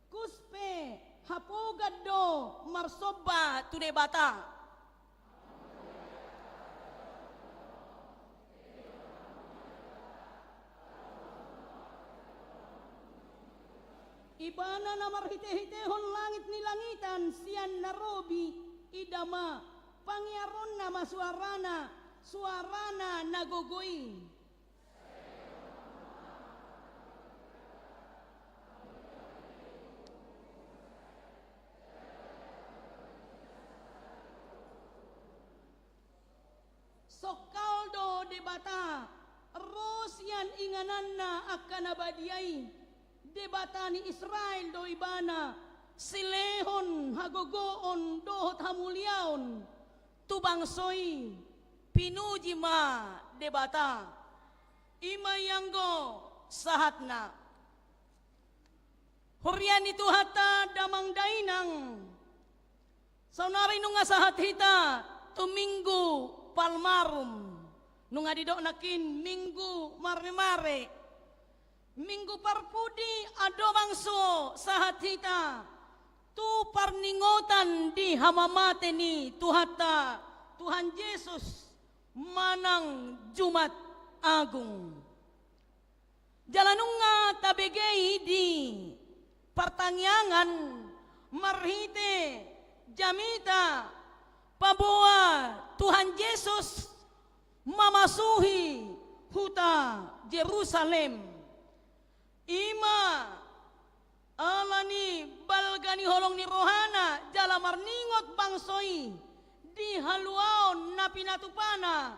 kus pe hapogan do marsomba tu Debata. Ibana na marhitehitehon langit ni langitan sian na robi, ida ma, pangiaronna ma suarana, suarana na gogo i. Songkal do Debata, ro sian ingananna angka na badia i, Debata ni Israel do ibana, silehon hagogoon dohot hamuliaon tu bangso i, pinuji ma Debata. I ma i anggo sahatna. Huria ni Tuhanta damang dainang. Saonari nunga sahat hita tu Minggu Palmarum. Nunga didok nangkin Minggu Maremare. Minggu parpudi andorang so sahat hita tu parningotan di hamamate ni Tuhanta, Tuhan Jesus, manang Jumat Agung. Jala nunga tabege i di partangiangan marhite jamita paboa Tuhan Jesus mamasuhi huta Jerusalem. I ma ala ni balga ni holong ni rohana jala marningot bangso i di haluaon na pinatupana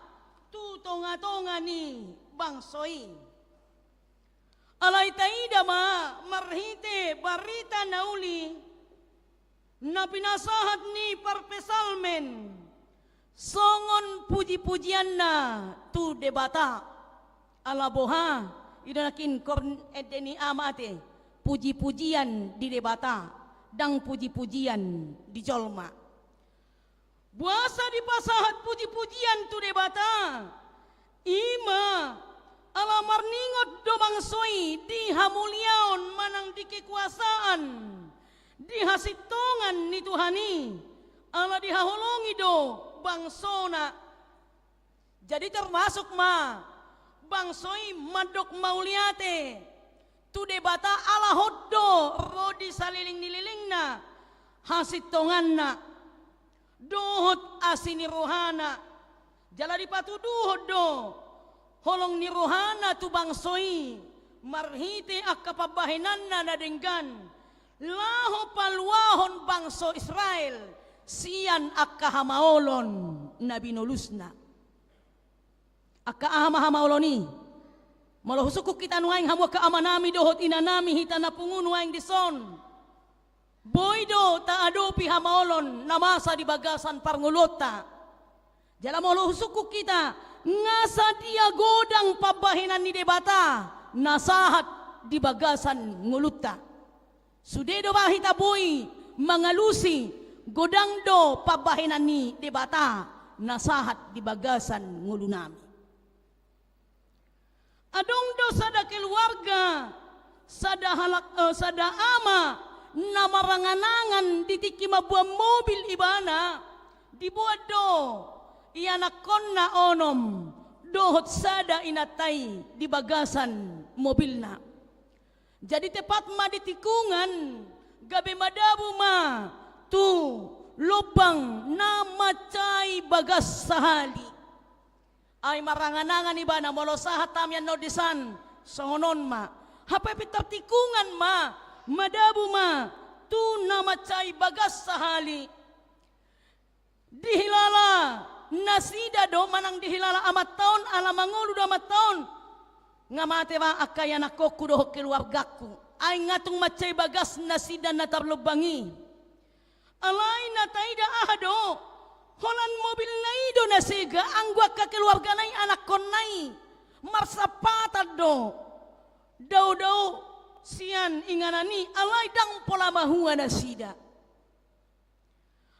tu tongatonga ni bangso i. Alai taida ma marhite barita na uli na pinasahat ni parpsalmen songon pujipujianna tu Debata. Ala boha, i do nangkin koor ni ende ni ama ate, pujipujian di Debata, ndang pujipujian di jolma. Boasa dipasahat pujipujian tu Debata? I ma ala marningot do bangso i di hamuliaon manang di kekuasaan, di hasintongan ni Tuhan i, ala dihaholongi do bangsona. Jadi termasuk ma bangso i mandok mauliate tu Debata ala hot do ro di salelenglelengna hasintonganna dohot asi ni rohana. Jala dipatuduhon do holong ni rohana tu bangso i marhite angka pambahenanna na denggan laho paluahon bangso Israel sian angka hamaolon na binolusna. Angka aha ma hamaolon i? Molo husungkun hita nuaeng hamu angka amanami dohot inanami, hita na pungu nuaeng dison, boi do taadopi hamaolon na masa di bagasan parngoluonta. Jala molo husungkun hita, nga sadia godang pambahenan ni Debata na sahat di bagasan ngolunta. Sude do ba hita boi mangalusi, godang do pambahenan ni Debata na sahat di bagasan ngolunami. Adong do sada keluarga, sada halak, eh, sada ama na marangan-angan di tingki mamboan mobil ibana, diboan do ianakkonna onom dohot sada inanta i di bagasan mobilna. Jadi tepat ma di tikungan, gabe madabu ma tu lombang na mansai bagas sahali. Ai marangan-angan ibana, molo sahat hami annon disan, songon on ma. Hape pintor tikungan ma, madabu ma tu na mansai bagas sahali. Dihilala nasida do manang dihilala amanta on, ala mangolu do amanta on. Nga mate ba angka ianakkonku dohot keluargangku. Ai nga tung mansai bagas nasida na tarlombang i. Alai na taida aha do? Holan mobilna i do na sega, anggo angka keluargana i, anakkonna i marsampatan do dao-dao sian inganan i, alai ndang pola mahua nasida.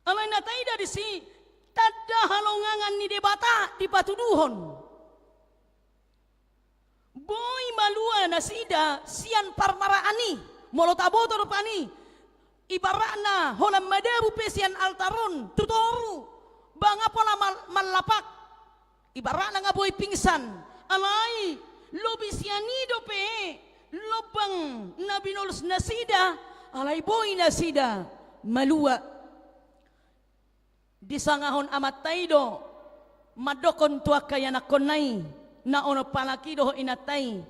Alai na taida disi, tanda halongangan ni Debata dipatuduhon. Boi malua nasida sian parmaraan i, molo taboto do pan i, ibaratna holan madabu pe sian altar on tu toru, ba nga pola mal-, mallapak. Ibaratna nga boi pingsan, alai lobi sian i dope lombang na binolus nasida, alai boi nasida malua. Disangahon amanta i do mandokkon tu angka ianakkonna i na onom halak i dohot inanta i,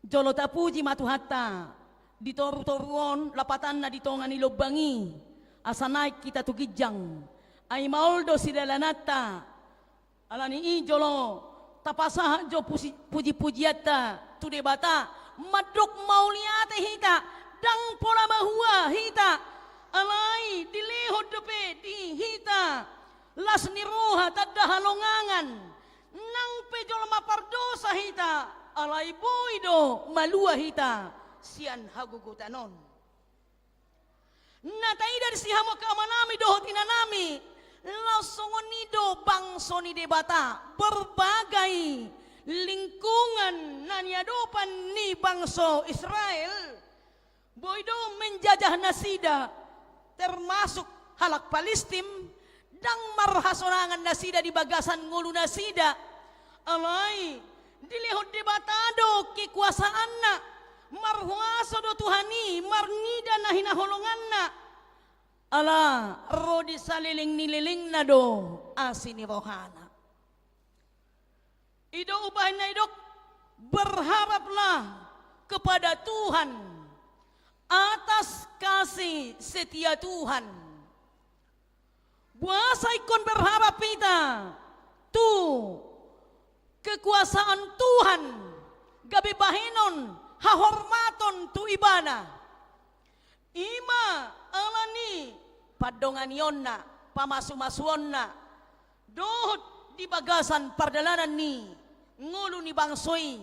jolo tapuji ma Tuhanta di toru-toru on, lapatanna di tonga ni lombang i, asa naek hita tu ginjang. Ai maol do sidalananta. Ala ni i jolo tapasahat jo puji-, puji-pujianta tu Debata, mandok mauliate hita, ndang pola mahua hita, alai dilehon dope di hita las ni roha, tanda halongangan. Nang pe jolma pardosa hita, alai boi do malua hita sian hagogotan on. Na taida disi hamu angka amanami dohot inanami, laos songon i do bangso ni Debata, berbagai lingkungan na niadopan ni bangso Israel, boi do menjajah nasida, termasuk halak Palistim, ndang marhasonangan nasida di bagasan ngolu nasida. Alai dilehon Debata do kekuasaanna, marhuaso do Tuhan i, marnida na hinaholonganna. Ala ro di saleleng ni lelengna do asi ni rohana. I do umbahen na didok, berharaplah kepada Tuhan, atas kasih setia Tuhan. Boasa ingkon berharap hita tu kekuasaan Tuhan, gabe bahenon hahormaton tu Ibana? I ma ala ni pandonganionna, pamasumasuonna, dohot di bagasan pardalanan ni ngolu ni bangso i,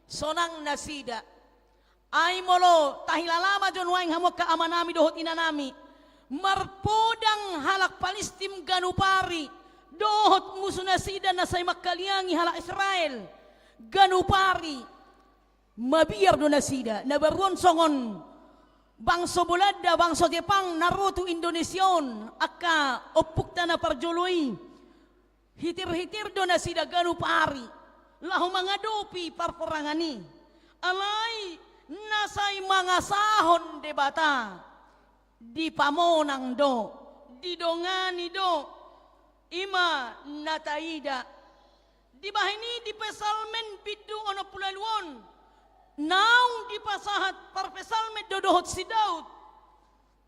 sonang nasida. Ai molo tahilala ma jo nuaeng hamu angka amanami dohot inanami, marpodang halak Palistim ganup ari, dohot musu nasida na sai mangkaliangi halak Israel ganup ari. Mabiar do nasida, na baru on songon bangso Bolanda, bangso Jepang, na ro tu Indonesia on, angka ompungta na parjolo i. Hitir-hitir do nasida ganup ari laho mangadopi parporangan i. Alai na sai mangasahon Debata, dipamonang do, didongani do, i ma na taida. Dibahen i di Psalmen bindu onom pulu ualu on, naung dipasahat parpsalmen do dohot si Daud.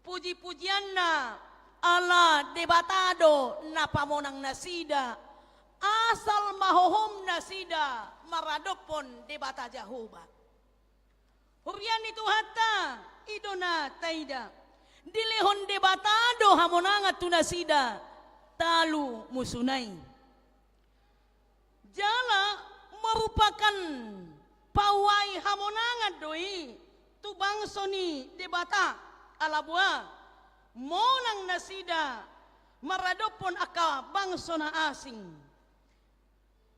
Puji-pujianna ala Debata do na pamonang nasida, Asal ma hohom nasida maradophon Debata Jahowa. Huria ni Tuhanta, i do na taida. Dilehon Debata do hamonangan tu nasida talu musuna i. Jala merupakan pauai hamonangan do i tu bangso ni Debata, ala boha monang nasida maradophon angka bangso na asing.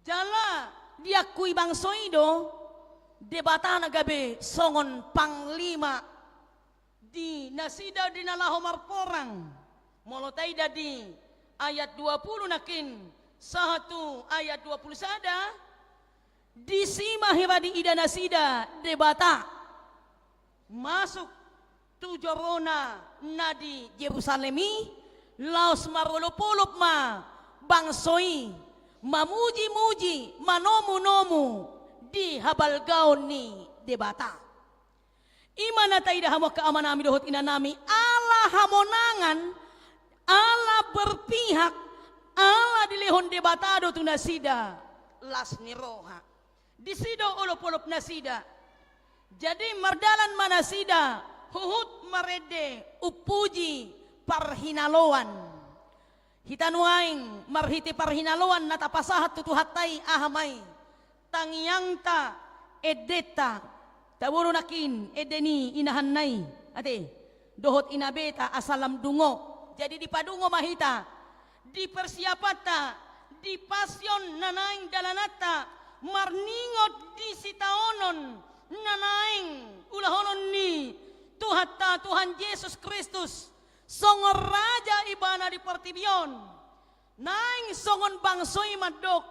Jala diakui bangso i do Debata na gabe songon panglima di nasida di na laho marporang. Molo taida di ayat dua puluh nangkin sahat tu ayat dua puluh sada, disi ma hira diida nasida Debata masuk tu jorona na di Jerusalem i, laos marolopolop ma bangso i mamujimuji, manomunomu di habalgaon ni Debata. I ma na taida hamu angka amanami dohot inanami, ala hamonangan, ala berpihak, ala dilehon Debata do tu nasida las ni roha. Disi do olopolop nasida. Jadi mardalan ma nasida huhut marende umpuji parhinaloan. Hita nuaeng marhite parhinaloan na tapasahat tu Tuhanta i aha ma i? Tangiangta, endenta. Tabo do nangkin ende ni inahanna i, ate, dohot inabeta asa lam dungo. Jadi dipadungo ma hita di persiapanta, di pasion na naeng dalananta, marningot di sitaonon na naeng ulahonon ni Tuhanta, Tuhan Jesus Kristus, songon Raja Ibana di portibi on. Naeng songon bangso i mandok,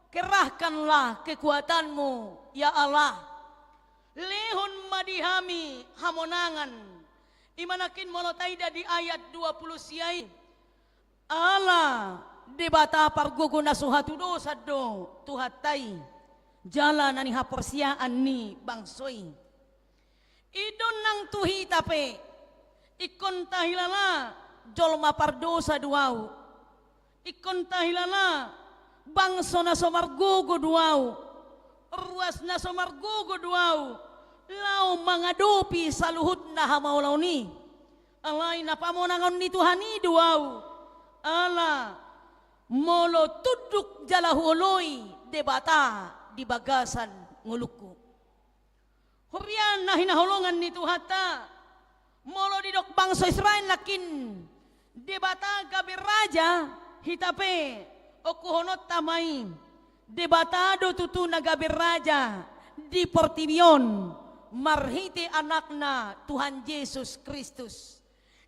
"Kerahkanlah kekuatan-Mu, ya Allah. Lehon ma di hami hamonangan." I ma nangkin molo taida di ayat dua puluh sia i. Ala Debata pargogo na so hatudosan do Tuhanta i, jala na nihaporseaan ni bangso i. I do nang tu hita pe, ingkon tahilala jolma pardosa do ahu. Ingkon tahilala bangso na so margogo do ahu, ruas na so margogo do ahu, laho mangadopi saluhutna hamaolon i. Alai na pamonangon ni Tuhan i do ahu, ala molo tunduk jala huoloi Debata di bagasan ngolungku. Huria na hinaholongan ni Tuhanta, molo didok bangso Israel nangkin Debata gabe raja, hita pe ongkohononta ma i. Debata do tutu na gabe raja di portibi on marhite Anakna Tuhan Jesus Kristus.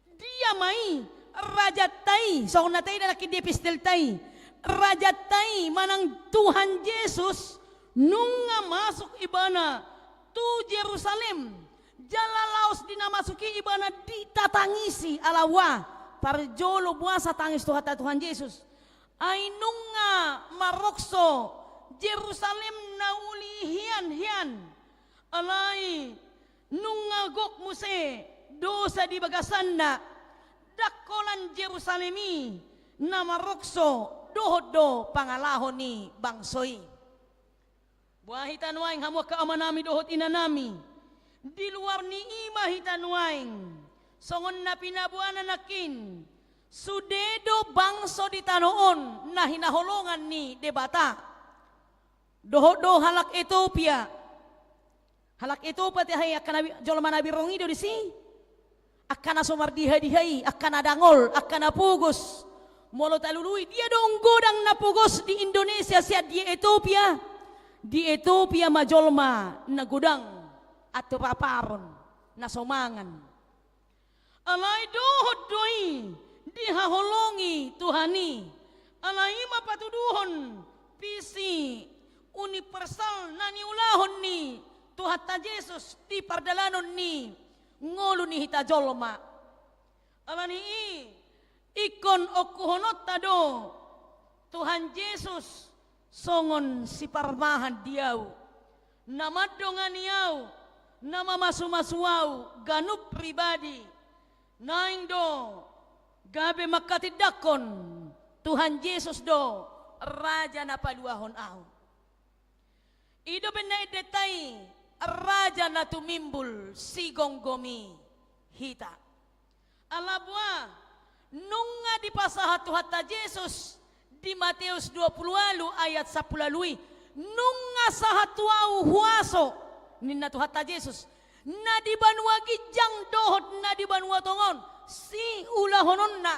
Dia ma i rajanta i, songon na taida nangkin di epistelta i, rajanta i manang Tuhan Jesus, nunga masuk ibana tu Jerusalem, jala laos di na masuk i ibana ditatangisi, ala boha? Parjolo boasa tangis Tuhanta Tuhan Jesus? Ai nunga marrokso Jerusalem na uli hian-hian. Alai nunga gok muse dosa di bagasanna, ndang holan Jerusalem i na marrokso dohot do pangalaho ni bangso i. Boha hita nuaeng hamu angka amanami dohot inanami, di luar ni i ma hita nuaeng, songon na pinaboana nangkin, sude do bangso di tano on na hinaholongan ni Debata. Dohot do halak Etiopia. Halak Etiopia te, hai, angka na bi-, jolma na birong i do disi. Angka na so mardiha-diha i, angka na dangol, angka na pogos. Molo talului, dia do godang na pogos di Indonesia sian di Etiopia? Di Etiopia ma jolma na godang, anturaparon, na so mangan. Alai dohot do i dihaholongi Tuhan i. Alai i ma patuduhon visi universal na niulahon ni Tuhanta Jesus di pardalanon ni ngolu ni hita jolma. Alani i, ingkon ongkohononta do Tuhan Jesus songon siparmahan di ahu, na mandongani ahu, na mamasumasu ahu ganup pribadi. Naeng do gabe mangkatindangkon Tuhan Jesus do Raja na paluahon ahu. I do umbahen na endenta i, Raja na tumimbul sigomgomi hita. Ala boha, nunga dipasahat Tuhanta Jesus di Mateus dua pulu ualu ayat sampulu ualu i, nunga sahat tu ahu huaso, ninna Tuhanta Jesus, na di banua ginjang dohot na di banua tonga on, siulahononna.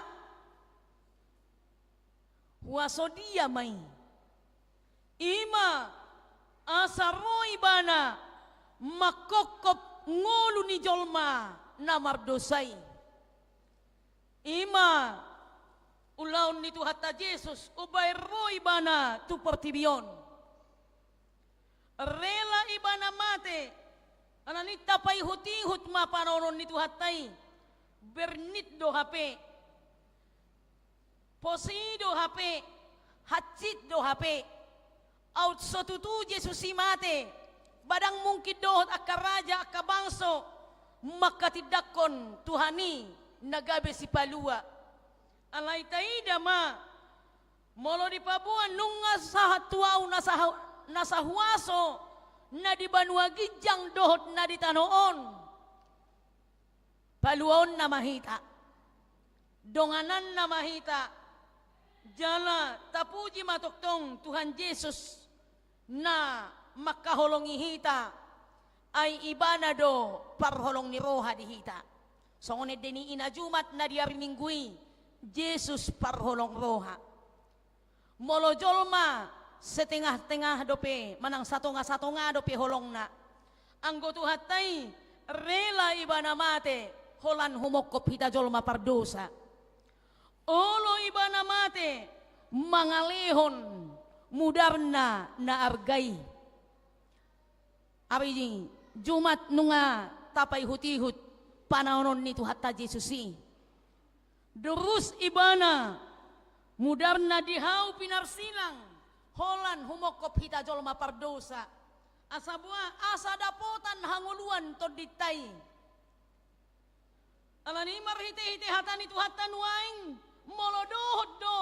Huaso dia ma i? I ma asa ro ibana mangkophop ngolu ni jolma na mardosa i. I ma ulaon ni Tuhanta Jesus umbahen ro ibana tu portibi on. Rela ibana mate, alani tapaihutihut ma panaonon ni Tuhanta i, bernit do hape, posi do hape, hansit do hape. Aut so tutu Jesus i mate, ba ndang mungkin dohot angka raja, angka bangso manghatindanghon Tuhan i na gabe sipalua. Alai taida ma, molo dipaboa nunga sahat tu ahu nasa, nasa huaso na di banua ginjang dohot na di tano on, paluaonna ma hita, dongananna ma hita, jala tapuji ma tongtong Tuhan Jesus na manghaholongi hita, ai ibana do parholong ni roha di hita. Songon ende ni ina Jumat na di ari Minggu i, Jesus parholong roha. Molo jolma setengah-tengah dope, manang satonga-satonga dope holongna, anggo Tuhanta i rela ibana mate holan humongkop hita jolma pardosa. Olo ibana mate mangalehon mudarna na arga i. Ari Jumat nunga tapaihutihut panaonon ni Tuhanta Jesus i. Durus ibana mudarna di hau pinarsilang holan humongkop hita jolma pardosa. Asa boha, asa dapotan hangoluan tondinta i. Alani i marhitehite hata ni Tuhanta nuaeng, molo dohot do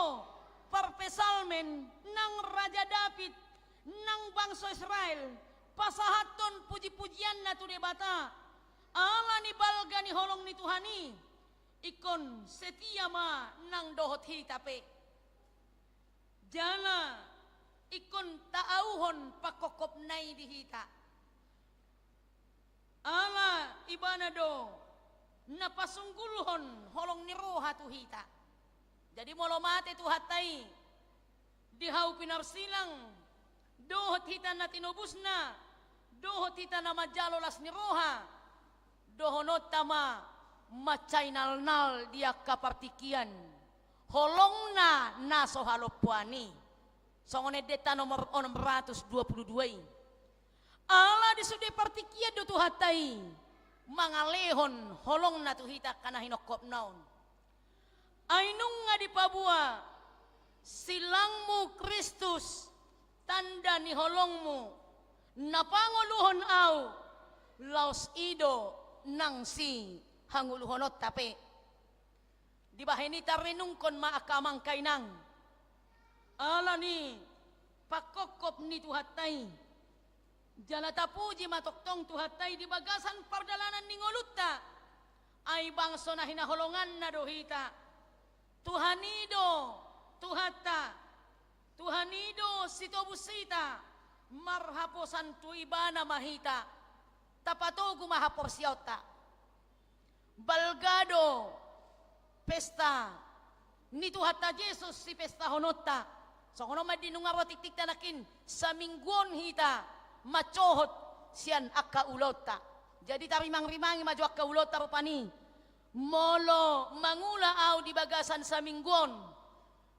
parpsalmen nang Raja Daud nang bangso Israel pasahathon pujipujianna tu Debata ala ni balga ni holong ni Tuhan i, ingkon setia ma nang dohot hita pe. Jala ingkon taauhon pangkophopna i di hita. Ala ibana do na pasunggulhon holong ni roha tu hita. Jadi molo mate Tuhanta i di hau pinarsilang, dohot hita na tinobusna, dohot hita na manjalo las ni roha, dohononta ma mansai nalnal di angka partingkian holongna na so halompoan i. Songon endenta nomor onom ratus dua pulu dua i. Ala di sude partingkian do Tuhanta i mangalehon holongna tu hita angka na hinongkopna on. Ai nunga dipaboa, silangmu Kristus, tanda ni holongmu, na pangoluhon ahu, laos i do nang sihangoluhononta pe. Dibahen i tarenungkon ma angka amang inang ala ni pangkophop ni Tuhanta i. Jala tapuji ma tongtong Tuhanta i di bagasan pardalanan ni ngolunta. Ai bangso na hinaholonganna do hita. Tuhan i do Tuhanta. Tuhan i do sitobus hita. Marhaposan tu ibana ma hita. Tapatogu ma haporseaonta. Balga do pesta ni Tuhanta Jesus sipestahononta. Songon on ma di nunga ro tingtingta nangkin, saminggu on hita mansohot sian angka ulaonta. Jadi tarimangrimangi ma jo angka ulaonta rupani. Molo mangula ahu di bagasan saminggu on,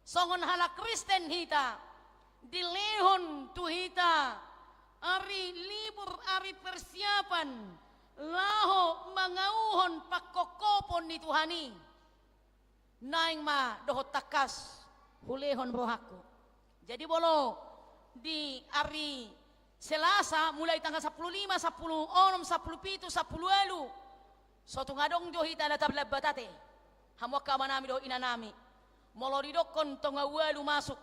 songon halak Kristen hita, dilehon tu hita ari libur, ari persiapan laho mangauhon pangkophopon ni Tuhan i. Naeng ma dohot tangkas hulehon rohangku. Jadi molo di ari Selasa, mulai tanggal sampulu lima, sampulu onom, sampulu pitu, sampulu ualu, so tung adong jo hita na tarlambat ate. Hamu angka amanami dohot inanami, molo didokkon tonga ualu masuk,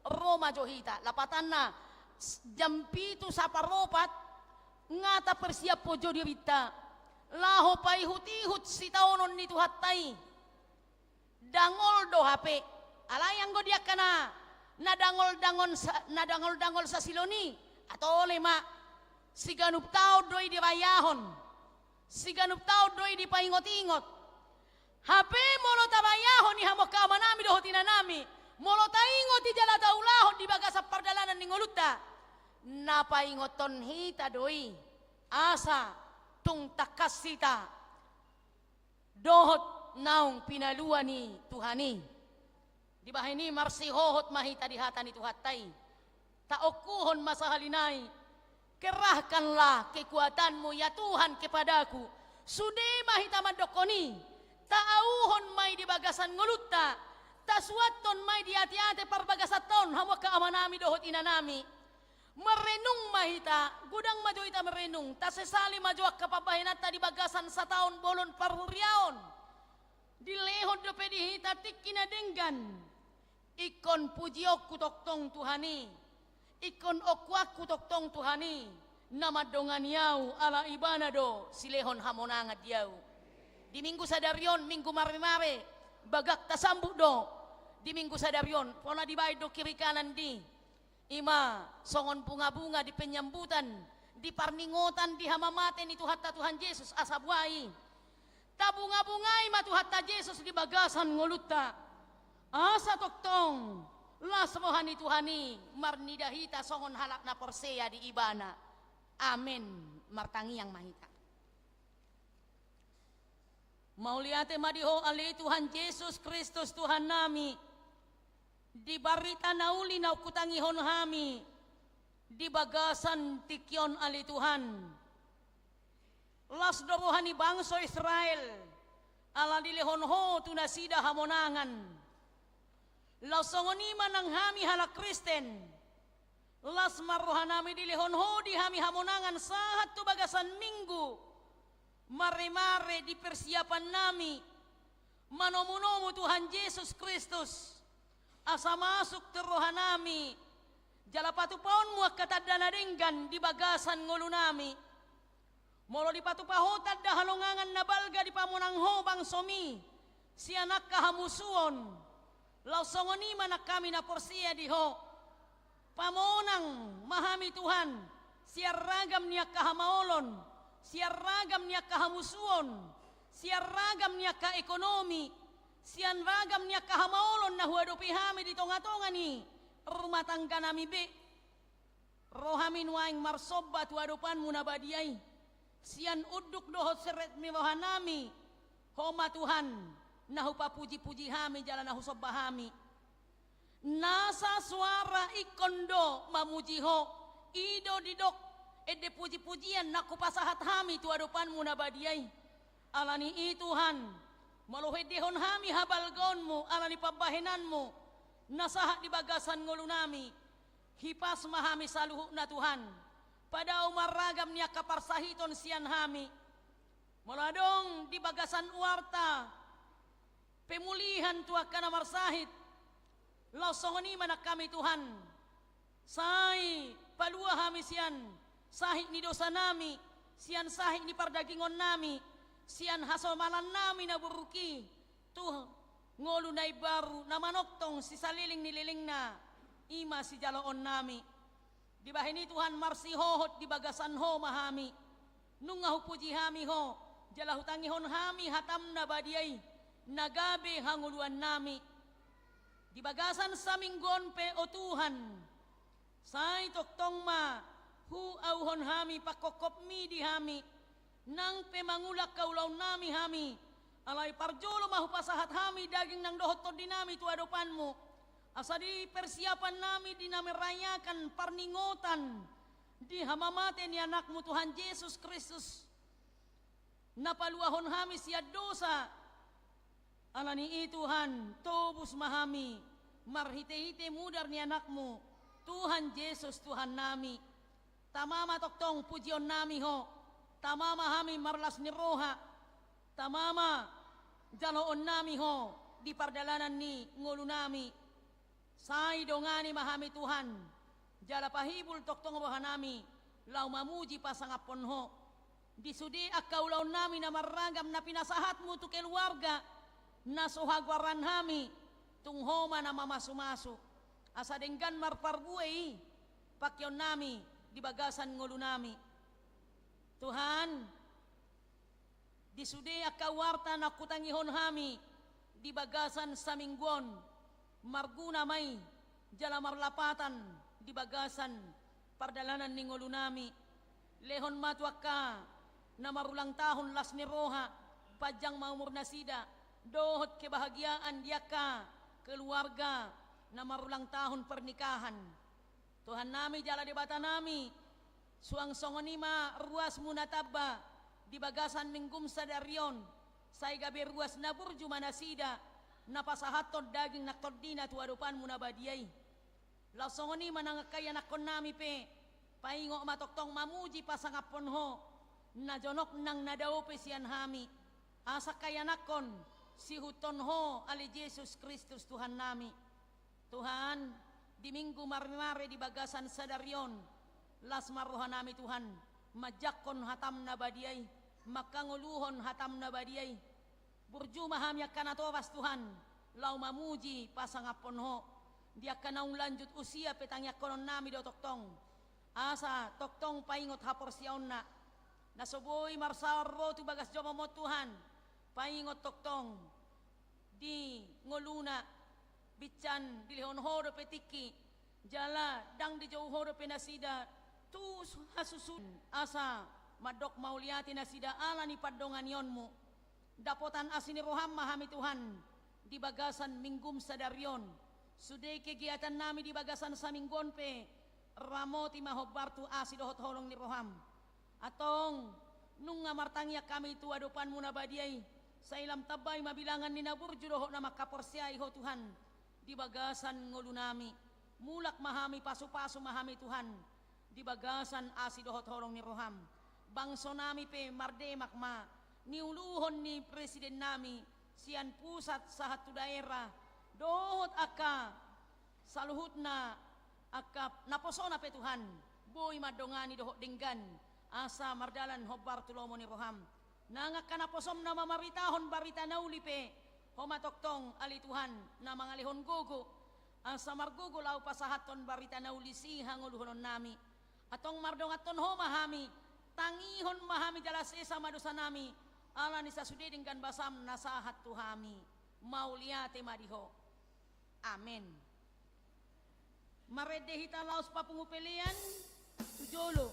ro ma jo hita. Lapatanna, s-, jam pitu saparopat, nga tapersiaphon jo dirinta laho paihut-ihut sitaonon ni Tuhanta i. Dangol do hape. Alai anggo di angka na, na dangol-dangol sa-, na dangol-dangol sasilon i, atole ma, siganup taon do i dirayahon. Siganup taon do i dipaingot-ingot. Hape molo tarayahon i hamu angka amanami dohot inanami, molo taingot i jala taulahon di bagasan pardalanan ni ngolunta, na paingothon hita do i, asa tung tangkas hita dohot naung pinalua ni Tuhan i. Dibahen i marsihohot ma hita di hata ni Tuhanta i. Taongkuhon ma sahali nai. Kerahkanlah kekuatanmu ya Tuhan kepadaku. Sude ma hita mandokkon i. Taauhon ma i di bagasan ngolunta. Tasuanhon ma i di ate-ate parbagasan taon hamu angka amanami dohot inanami. Marrenung ma hita, godang ma jo hita marrenung, tasesali ma jo angka pambahenanta di bagasan sataon bolon parhuriaon. Dilehon dope di hita tingki na denggan. Ingkon pujionku tongtong Tuhan i. Ingkon ongkuanku tongtong Tuhan i. Na mandongani au ala Ibana do silehon hamonangan di au. Di minggu sadari on, minggu maremare, bagak tasambut do. Di minggu sadari on, pola dibaen do kiri kanan di. I ma songon bunga-bunga di penyambutan, di parningotan di hamamate ni Tuhanta Tuhan Jesus asa buai. Tabunga-bungai ma Tuhanta Jesus di bagasan ngolunta. Asa tongtong las roha ni Tuhan i marnida hita songon halak na porsea di Ibana. Amen. Martangiang ma hita. Mauliate ma di Ho ale Tuhan Jesus Kristus Tuhannami. Di barita na uli naung hutangihon hami di bagasan tingki on ale Tuhan. Las do roha ni bangso Israel ala dilehon Ho tu nasida hamonangan. Laos songon i ma nang hami halak Kristen. Las ma rohanami dilehon Ho di hami hamonangan sahat tu bagasan minggu. Maremare di persiapannami manomu-nomu Tuhan Jesus Kristus, asa masuk tu rohanami jala patupaonmu angka tanda na denggan di bagasan ngolunami. Molo dipatupa Ho tanda halongangan na balga dipamonang Ho bangsomi sian angka hamusuon, laos songon i ma nang hami na porsea di Ho. Pamonang ma hami Tuhan sian ragam ni angka hamaolon, sian ragam ni angka hamusuon, sian ragam ni angka ekonomi, sian ragam ni angka hamaolon na huadopi hami di tonga-tonga ni rumah tangganami be. Ro hami nuaeng marsomba tu adopanmu na badia i. Sian unduk dohot serep ni rohanami, Ho ma Tuhan, na hupapuji-puji hami jala na husomba hami. Nasa suara ingkon do mamuji Ho, i do didok ende puji-pujian na hupasahat hami tu adopanmu na badia i. Ala ni i Tuhan, molo huendehon hami habalgaonmu ala ni pambahenanmu na sahat di bagasan ngolunami, hipas ma hami saluhutna Tuhan. Padao ma ragam ni angka parsahiton sian hami. Molo adong di bagasan uarta pemulihan tu angka na marsahit, laos songon i ma nang hami Tuhan. Sai palua hami sian sahit ni dosanami, sian sahit ni pardagingonnami, sian hasomalannami na buruk i, tu ngolu na imbaru na manongtong sisaleleng ni lelengna, i ma sijaloonnami. Dibahen i Tuhan marsihohot di bagasan Ho ma hami. Nunga hupuji hami Ho, jala hutangihon hami hatam na badia i, na gabe hangoluannami. Di bagasan saminggu on pe o Tuhan, sai tongtong ma huauhon hami pangkophopmi di hami, nang pe mangula angka ulaonnami hami, alai parjolo ma hupasahat hami daging nang dohot tondinami tu adopanmu, asa di persiapannami di na merayakan parningotan di hamamate ni anakmu Tuhan Jesus Kristus, na paluahon hami sian dosa. Ala ni i Tuhan, tobus ma hami marhite-hite mudar ni anakmu, Tuhan Jesus Tuhannami. Tama ma tongtong pujionnami Ho, tama ma hami marlas ni roha, tama ma jaloonnami Ho di pardalanan ni ngolunami. Sai dongani ma hami Tuhan, jala pahibul tongtong rohanami, laho mamuji pasangaphon Ho. Di sude angka ulaonnami na marragam na pinasahat-Mu tu keluarga, na so hagoaran hami, tung Ho ma na mamasumasu. Asa denggan marparbue i, pangkeonnami di bagasan ngolunami. Tuhan, di sude angka warta na hutangihon hami di bagasan saminggu on, marguna ma i jala marlapatan di bagasan pardalanan ni ngolunami. Lehon ma tu angka na marulang tahun las ni roha, panjang ma umur nasida, dohot kebahagiaan di angka keluarga na marulang tahun pernikahan. Tuhannami jala Debatanami, suang songon i ma ruas-Mu na tamba di bagasan Minggum sadari on, sai gabe ruas na burju ma nasida, na pasahathon daging nang tondina tu adopan-Mu na badia i. Laos songon i ma nang angka ianakhonnami pe, paingot ma tongtong mamuji pasangaphon Ho, na jonok nang na dao pe sian hami, asa angka ianakhon siihuthon Ho ale Jesus Kristus Tuhannami. Tuhan, di Minggu Marmare di bagasan sadari on, las ma rohanami Tuhan, manjangkon hataM na badia i, mangkangoluhon hataM na badia i. Burju ma hami angka natoras Tuhan, laho mamuji pasangaphon Ho. Di angka naung lanjut usia pe tangiangkononnami do tongtong. Asa tongtong paingot haporseaonna. Na so boi marsaor ro tu bagas jomom on Tuhan, paingot tongtong di ngoluna, binsan dilehon Ho dope tingki, jala ndang dijou Ho dope nasida tu hasusuton, asa mandok mauliate nasida ala ni pandonganionMu. Dapotan asi ni rohaM ma hami Tuhan, di bagasan MingguM sadari on. Sude kegiatannami di bagasan saminggu on pe, ramoti ma hombar tu asi dohot holong ni rohaM. Antong, nunga martangiang hami tu adopanMu na badia i, sai lam tambai ma bilangan ni na burju dohot na mangkaporseai Ho Tuhan, di bagasan ngolunami. Mulak ma hami, pasupasu ma hami Tuhan, di bagasan asi dohot holong ni rohaM. Bangsonami pe mardemak ma, niuluhon ni presidennami, sian pusat sahat tu daerah, dohot angka saluhutna angka naposona pe Tuhan, boi mandongani dohot denggan, asa mardalan hombar tu lomo ni rohaM. Nang angka naposoM na mamaritahon barita na uli pe, Ho ma tongtong ale Tuhan, na mangalehon gogo, asa margogo laho pasahathon barita na uli sihangoluhononnami. Antong mardonganhon Ho ma hami, tangihon ma hami jala sesa ma dosanami, ala ni sasude denggan basaM na sahat tu hami. Mauliate ma di Ho. Amen. Marende hita laos papungu pelean tu jolo.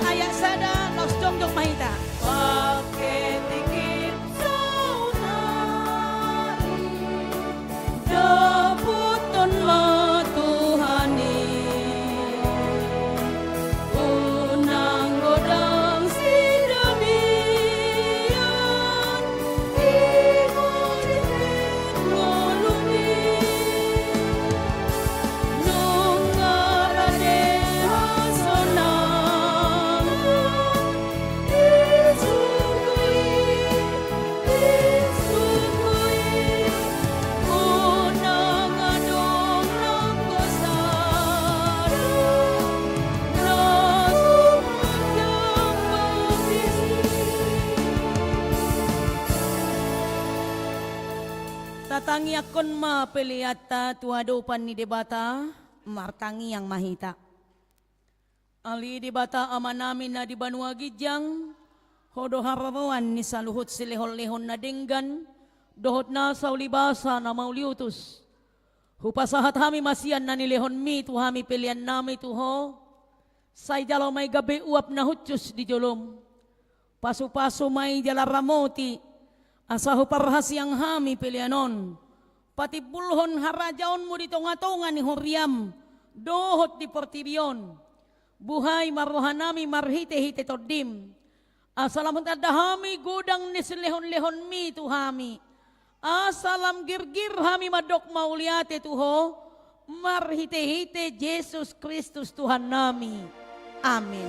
Ayat sada, laos jongjong ma hita. Pake tingkip saonari, dapothon ma Tuhan i. Unang godang sidalian, i ma tingkip ngolu i. Nunga rade hasonangan, i surgo i, i surgo i, unang adong nanggo sada na sumanggang boti. Tatangiangkon ma peleanta tu adopan ni Debata, martangiang ma hita. Ale Debata Amanami na di banua ginjang, Ho do haroroan ni saluhut silehonlehon na denggan dohot nasa ulibasa na mauliutus. Hupasahat hami ma sian na nilehonMi tu hami peleannami tu Ho. Sai jalo ma i gabe uap na hushus di jolom. Pasupasu ma i jala ramoti, asa huparhasiang hami pelean on patimbulhon harajaonMu di tongatonga ni huriaM dohot di portibi on. Buhai ma rohanami marhitehite TondiM, asa lam tanda hami godang ni silehonlehonMi tu hami, asa lam girgir hami mandok mauliate tu Ho marhitehite Jesus Kristus Tuhannami. Amin.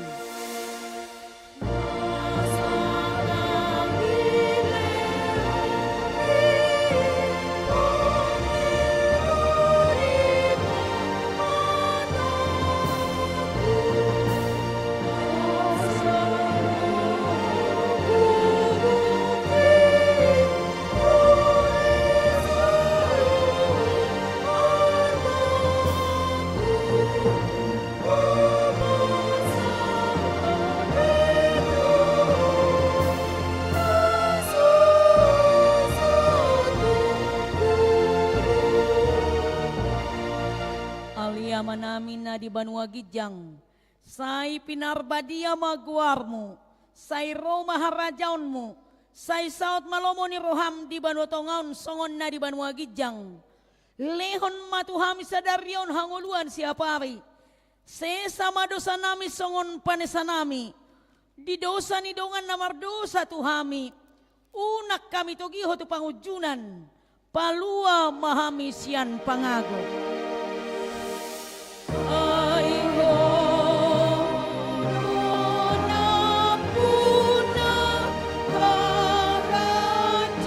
Ale Amanami na di banua ginjang, sai pinarbadia ma goarMu, sai ro ma harajaonMu, sai saut ma lomo ni rohaM di banua tonga on songon na di banua ginjang. Lehon ma tu hami sadari on hangoluan siapari. Sesa ma dosanami songon panesanami di dosa ni dongan na mardosa tu hami. Unang hami togihon tu pangunjunan, palua ma hami sian pangago. Ai Ho do nampuna harajaon.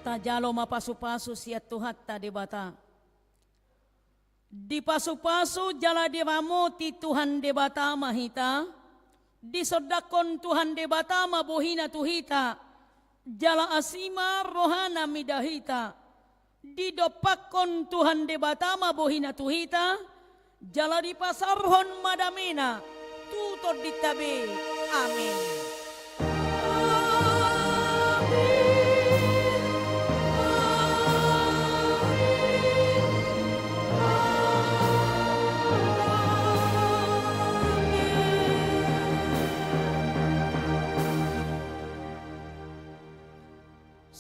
Tajalo ma pasupasu sian Tuhanta Debata. Dipasupasu jala diramoti Tuhan Debata ma hita, disondangkon Tuhan Debata ma bohiNa tu hita, jala asi ma rohaNa mida hita. Didompakkon Tuhan Debata ma bohiNa tu hita, jala dipasaorhon ma dameNa tu tondinta be. Amin.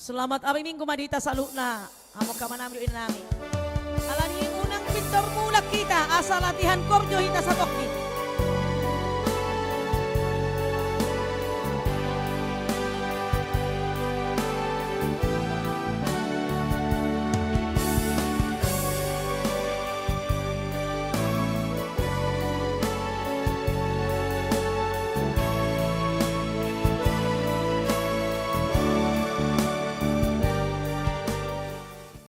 Selamat ari Minggu ma di hita saluhutna. Amang, amanami dohot inanami. Alani i unang pintor mulak hita, asa latihan kor jo hita satongkin.